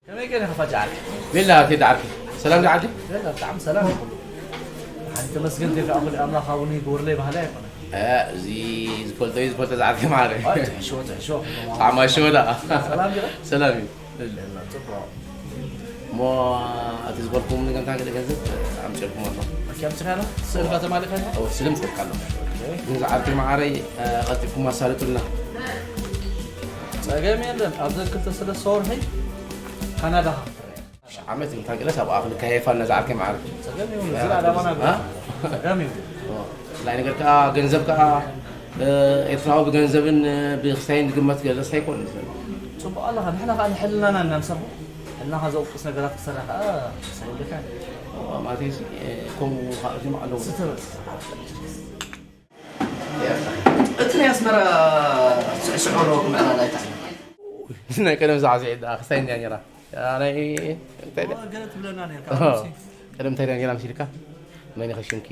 ከመይ ገለ ከፋጃዓል? ቤላ ከይዳ ዓርኪ። ሰላም ዶ ዓዲ? ቤላ ብጣዕሚ ሰላም። ሓንቲ ተመስገን ዘይከኣ ኩሉ ኣምላኽ ኣብኡ ይግበረለይ ባህላ ኣይኮነን። እ፣ እዚ ዝፈልጦ እዩ ዝፈልጦ ዝዓርኪ ማዕረ። ኣይ፣ ትሕሽዎ፣ ትሕሽዎ። ጣዕማ ሽወዳ። ሰላም ዲኻ? ሰላም እዩ። ቤላ፣ ጽቡቕ። እሞ እቲ ዝበልኩም ንገምታ ገለ ገንዘብ ኣምፅልኩም ኣሎ። ኣኪ ኣምፅኻ ኣሎ? ስእልካ ተማሊኻ ኣሎ? እወ፣ ስእሊ ኣምፅልካ ኣሎ። ኦኬ። ግን ዝዓርኪ ማዕረይ፣ እ፣ ቀልጢፍኩም ኣሳልጡልና። ጸገም የለን። ኣብዘን ክልተ ሰለስተ ወርሒ ካናዳ ዓመት እንታ ገለስ ኣብኣ ክንከያየፋ ነዛ ዓርከይ መዓር። ጸገም ይሁን፣ እዚ ዓላማና አ? ጸገም ይሁን። ኦ፣ ብፍላይ ነገር ከኣ ገንዘብ ከኣ፣ እ፣ ኤርትራዊ ብገንዘብን፣ እ፣ ብክስታይን ዝግመት ገለስ ኣይኮነን። ጽቡቕ ኣለኻ፣ ንሕና ከኣ ንሕልናና እናንሰርሖ፣ ሕልናኻ ዘውቅስ ነገራት ክሰርሕ ከኣ ሰይልካ። ኦ፣ ማለት እዚ፣ እ፣ ከምኡ ከኣ ድማ ኣለዎ። ስትር። እቲ ናይ ኣስመራ ስዕስዖ ዶ ክምዕላል ኣይተኽእልን? ናይ ቀደም ሳዕስዒት ደኣ ክስታይ እንድያ ነይራ። ያ ናይ እንታይ ደኣ? ኦ፣ ገለ ትብለና ነርካ፣ ኦ፣ ኣምሲ። ቀደም እንታይ ደኣ ነይራ መሲልካ? መን ኢኺ ሽምኪ?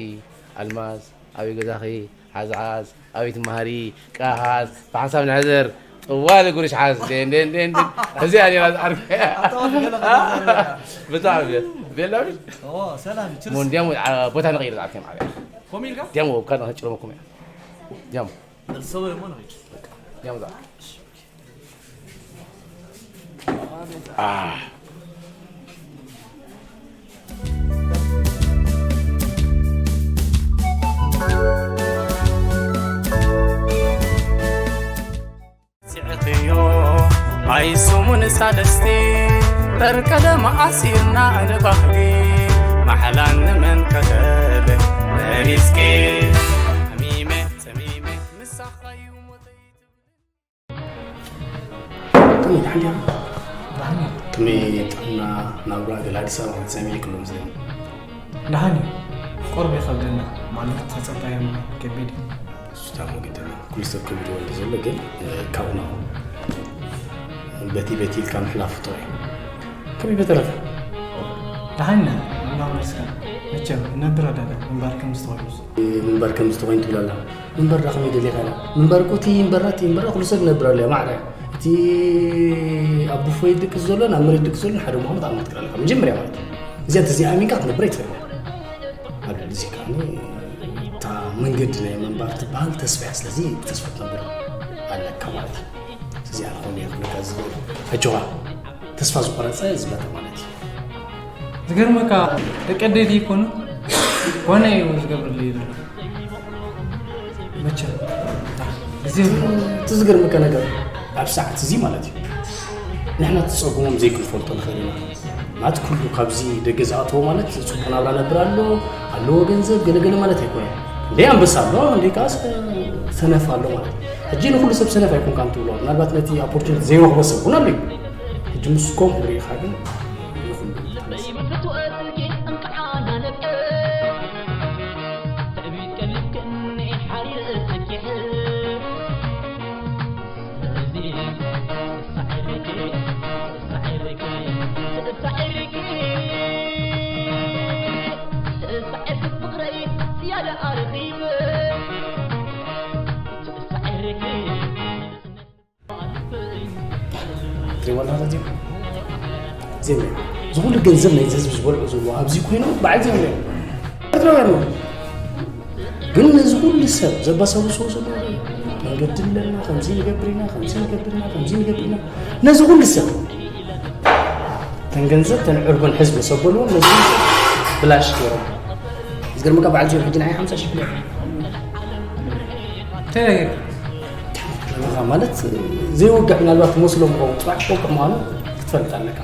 ኣልማዝ፣ ኣበይ ገዛኺ? ሓዝሓዝ፣ ኣበይ ትመሃሪ? ቀሃዝ፣ ብሓንሳብ ንሕዘር፣ ጥዋል ጉርሽ ሓዝ፣ ደን፣ ደን፣ ደን፣ ደን። እዚኣ ነይራ ዝዓርፍ። ኣታ ወዲ ገለ አ? ከተዛርበና። ብጣዕሚ እየ። ቤላ ምሽ? ኦ፣ ሰላም፣ ችርስ። ሞ እንዲያም፣ አ፣ ቦታ ንቐይር ዝዓርፍ እየ ማለት እየ። ኮም ኢልካ? እንዲያም ወብካ ንኽጭረመኩም እያ። እንዲያም። መልሰው እሞ ንኺድ። እንዲያም ዝዓርፍ። ስዕኽዮ ኣይስሙን ሳልስቲ በርቀደም ኣሲርና ንባህሊ ማሕላን ንመንከተል መሪስኪ ሚመ ሰሚመ ምሳኻዩ ሞተይ ከመይ ደሓን ዲኻ? ደሓን እየ። ከመይ ጥዕና ናብራ ገለ ኣዲስ ኣበባ ክትሰምዒ ክብሎም ዝደሊ። ደሓን እዩ። ቁሩብ ይኸብደና ማለት ተጸባዮም ከቢድ እዩ። እሱ ታሞ ግድን እዩ። ኩሉ ሰብ ከቢድዎ እንተ ዘሎ ግን ካብኡ ናብኡ በቲ በቲ ኢልካ ምሕላፍ ጥሩይ እዩ። ከመይ በተረፈ? ደሓን ኢና ኣምላኽ ይመስገን። መቸም እነብር ኣለና ምንባር ከምዚ ተኾይኑስ። ምንባር ከምዚ ተኾይኑ ትብል ኣላ። ምንባር ደኣ ከመይ ደሊኻ ኢላ። ምንባር እኮ እቲ እምበራ እቲ እምበራ ኩሉ ሰብ ይነብር ኣሎ እያ ማዕረ። እቲ ኣብ ቡፎ ይድቅስ ዘሎን ኣብ መሬት ይድቅስ ዘሎን ሓደ ምዃኑ ተኣምን ትክእል ኣለካ። መጀመርያ ማለት እዩ። እዚኣ እንተዘይኣሚንካ ክትነብር ኣይትኽእልን ኢኻ። ኣብ ልዕሊ እዚ ከኣ እታ መንገዲ ናይ ምንባር ትበሃል ተስፋ እያ። ስለዚ ብተስፋ ክትነብር ኣለካ ማለት እዩ። እዚኣ ንኾን እየ ክብለካ ዝኽእል። ኣጆኻ። ተስፋ ዝቆረጸ ዝበተ ማለት እዩ። ዝገርመካ ደቂ ኣደይ ድይኮኑ ኮነ እዩ ዝገብርለይ ዘሎ መቸም ግዜ እቲ ዝገርመካ ነገር ኣብ ሰዓት እዚ ማለት እዩ ንሕና ትጸጉሞም ዘይክንፈልጦ ንኽእል ኢና ማለት ኩሉ ካብዚ ደገ ዝኣተዎ ማለት ጽቡቕ ናብራ ነብር ኣሎ ኣለዎ ገንዘብ ገለገለ ማለት ኣይኮነን ደይ ኣንበሳ ኣሎ፣ ደይ ከኣ ሰ-፣ ሰነፍ ኣሎ ማለት እዩ። ሕጂ ንኹሉ ሰብ ሰነፍ ኣይኮንካን ትብሎ፣ ምናልባት ነቲ ኦፖርቹኒቲ ዘይረኽቦ ሰብ እውን ኣሎ እዩ። ሕጂ ምስ ኮም ርኢኻ ግን ንኹሉ ትሪዋላ ረዚም ዜና እዚ ኩሉ ገንዘብ ናይ ህዝቢ ዝበልዑ ዘለዎ ኣብዚ ኮይኖም በዓል ዜና እዮም። ኤርትራውያን እዮም። ግን ነዚ ኩሉ ሰብ ዘባሳብስዎ ዘለዉ መንገዲ ኣለና፣ ከምዚ ንገብር ኢና፣ ከምዚ ንገብር ኢና፣ ከምዚ ንገብር ኢና። ነዚ ኩሉ ሰብ ተን ገንዘብ ተን ዕርበን ሕዝቢ ሰበልዎም ነዚ ኩሉ ሰብ ብላሽ ገይሮም። ዝገርመካ በዓል ዜና ሕጂ ንዓይ ሓምሳ ሺሕ ብር። ተረጋጋ። ማለት ዘይወግዕ ምናልባት መስሎም ክኸውን ጽባሕ ክወግዕ ምዃኑ ክትፈልጥ ኣለካ።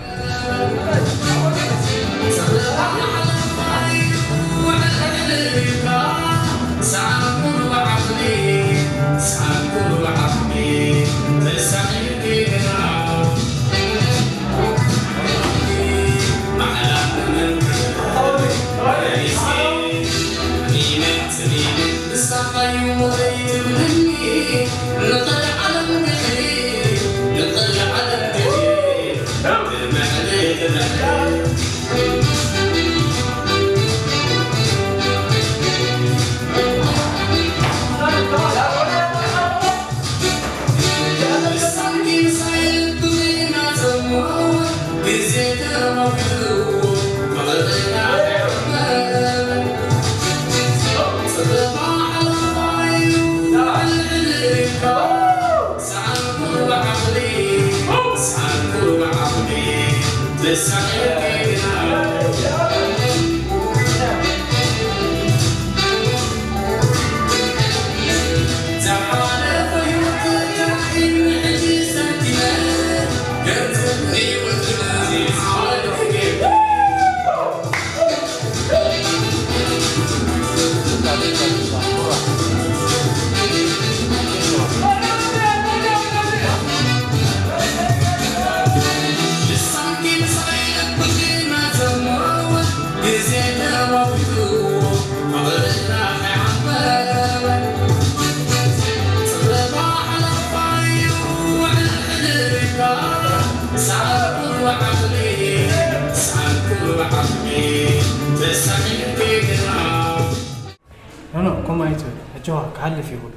ኖኖ፣ ከምኡ ኣይትበል። ሕጂ ክሓልፍ እዩ ኩሉ።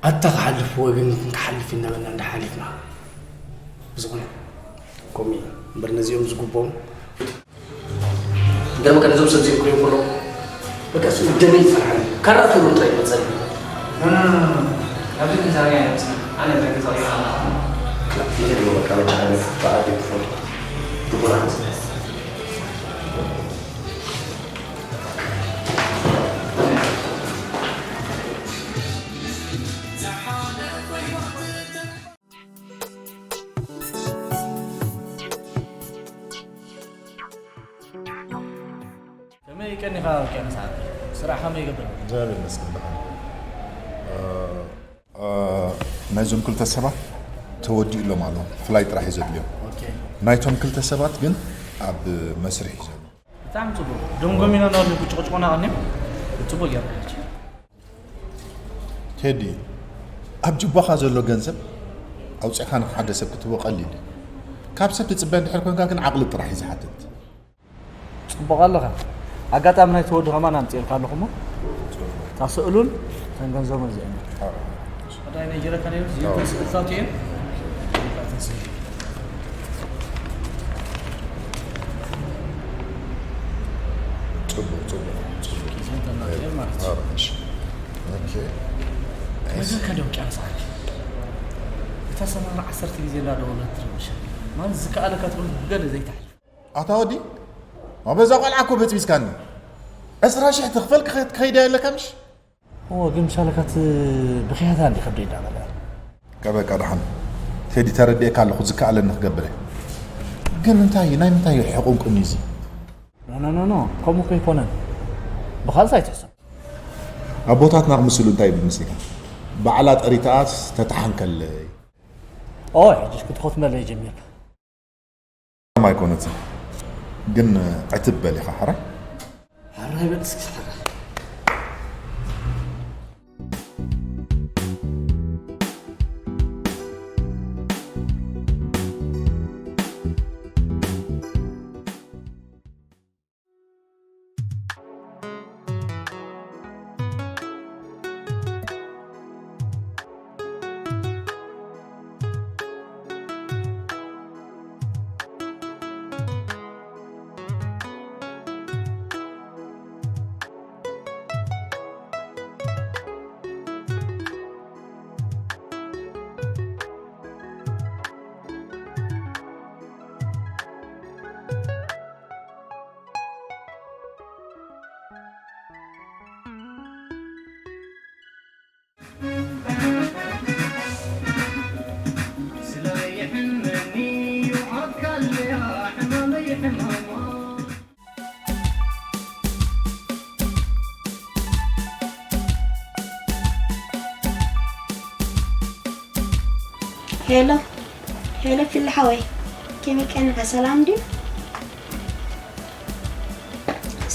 ኣታ ክሓልፍ ወገን ክሓልፍ እናበልና እንዳ ሓሊፍና። ብዝኾነ፣ ከምኡ እዩ። እምበር ነዚኦም ዝግብኦም። ገርመካ ነዞም ሰብ እዚኦም ክሪኦም ከለኹ፣ በቃ፣ እሱ ደመይ ይፈርሓኒ። ካራ ክብሉ ጥራይ ይመጸኒ። ኖኖ፣ ኖኖ፣ ኖኖ። ኣብዚ ክንዛረብ ኣይመጽና። ኣነ በገዛይ ይሓልፍ። ክላ፣ ይሄድ ነው በቃ፣ በቃ፣ በቃ፣ በቃ፣ በቃ፣ በቃ። ከመይ ቀኒኻ ውቅያኖስ ዓቢ? ስራሕ ከመይ ይገብር? እግዚኣብሔር ይመስገን ደሓን። እ፣ እ፣ ናይዞም ክልተ ሰባት ተወዲኡሎም ኣሎ። ፍላይ ጥራሕ እዩ ዘድልዮም። ኦኬ። ናይቶም ክልተ ሰባት ግን ኣብ መስርሕ እዩ ዘሎ። ብጣዕሚ ጽቡቕ። ደንጎሚና እናወድን ክጭቕጭቑና ቀኒዮም። ጽቡቕ ገይርካ ሕጂ። ቴዲ፣ ኣብ ጅባኻ ዘሎ ገንዘብ ኣውጺእካ ንሓደ ሰብ ክትህቦ ቀሊል እዩ። ካብ ሰብ ትጽበ እንድሕር ኮንካ ግን ዓቕሊ ጥራሕ እዩ ዝሓትት። ጽቡቕ ኣለኻ። ኣጋጣሚ ናይቲ ወዲ ከማን ኣምጺኤልካ ኣለኹ እሞ፣ እታ ስእሉን እተን ገንዘቡን እዚአን። ኣዳይ ነጊረካ ነይሩ፣ እዚአን እተን ስእልታት እየን። ጽቡቕ፣ ጽቡቕ፣ ጽቡቕ። እዚአን ተናግረን ማለት እዩ። ኣረ፣ እሺ። ኦኬ። ከመይ ጌርካ ደው ቂያ ሰዓት? እታ ሰማራ ዓሰርተ ግዜ እንዳደወለት ትረብሸካ። ማለት ዝከኣለካ ትብል ገለ ዘይተሕልፍ። ኣታ ወዲ፣ ኣበዛ ቆልዓ እኮ በጽቢስካኒ። ዕስራ ሽሕ ትኽፈል ክኸ-፣ ክኸይዳ የለካ ምሽ? እዎ፣ ግን ምሻለካ እቲ ብኽያታ እንዲ ከብደይ እንዳበለ። ቀበቃ ደሓን። ቴዲ ተረዲኤካ ኣለኹ፣ ዝከኣለኒ ክገብር እየ። ግን እንታይ፣ ናይ ምንታይ እዩ ሕቑንቁን እዩ እዚ? ኖ፣ ኖ፣ ኖ፣ ኖ፣ ከምኡ እኮ ኣይኮነን። ብኻልስ ኣይትሕሰብ። ኣቦታትና ክምስሉ እንታይ ይብል ምስልካ? ባዕላ ጠሪታኣስ ተተሓንከለይ። ኦይ፣ ሕጅስ ክትኾትመለይ ጀሚርካ። ኣይኮነትን፣ ግን ዕትብ በል ኢኻ። ሕራይ? ሕራይ በል እስኪ፣ ሕራይ። ሄሎ ሄሎ፣ ፊል ሓወይ፣ ከመይ ቀኒኻ? ሰላም ድዩ?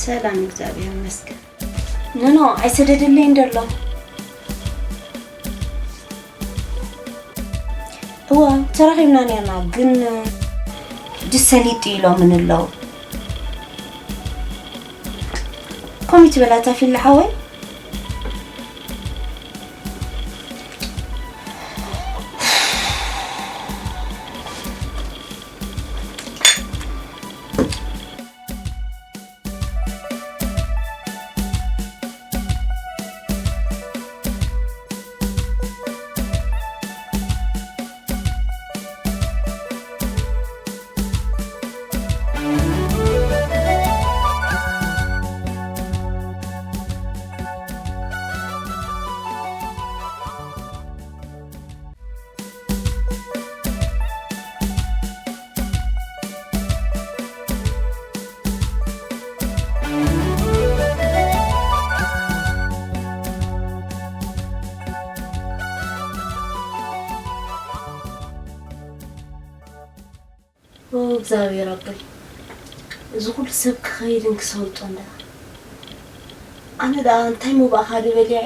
ሰላም፣ እግዚኣብሔር ይመስገን። ኖኖ ኣይሰደደለይን ደሎ። እወ፣ ተራኺብና ኔርና፣ ግን ድስ ሰሊጡ ኢሎምን ኣለዉ። ከምኡ ትበላታ ፊል ሓወይ? ኦ እግዚኣብሔር ኣቦይ፣ እዚ ኩሉ ሰብ ክኸይድን ክሰልጦን ደኣ፣ ኣነ ደኣ እንታይ ምባእኻ ዶ በሊዐ?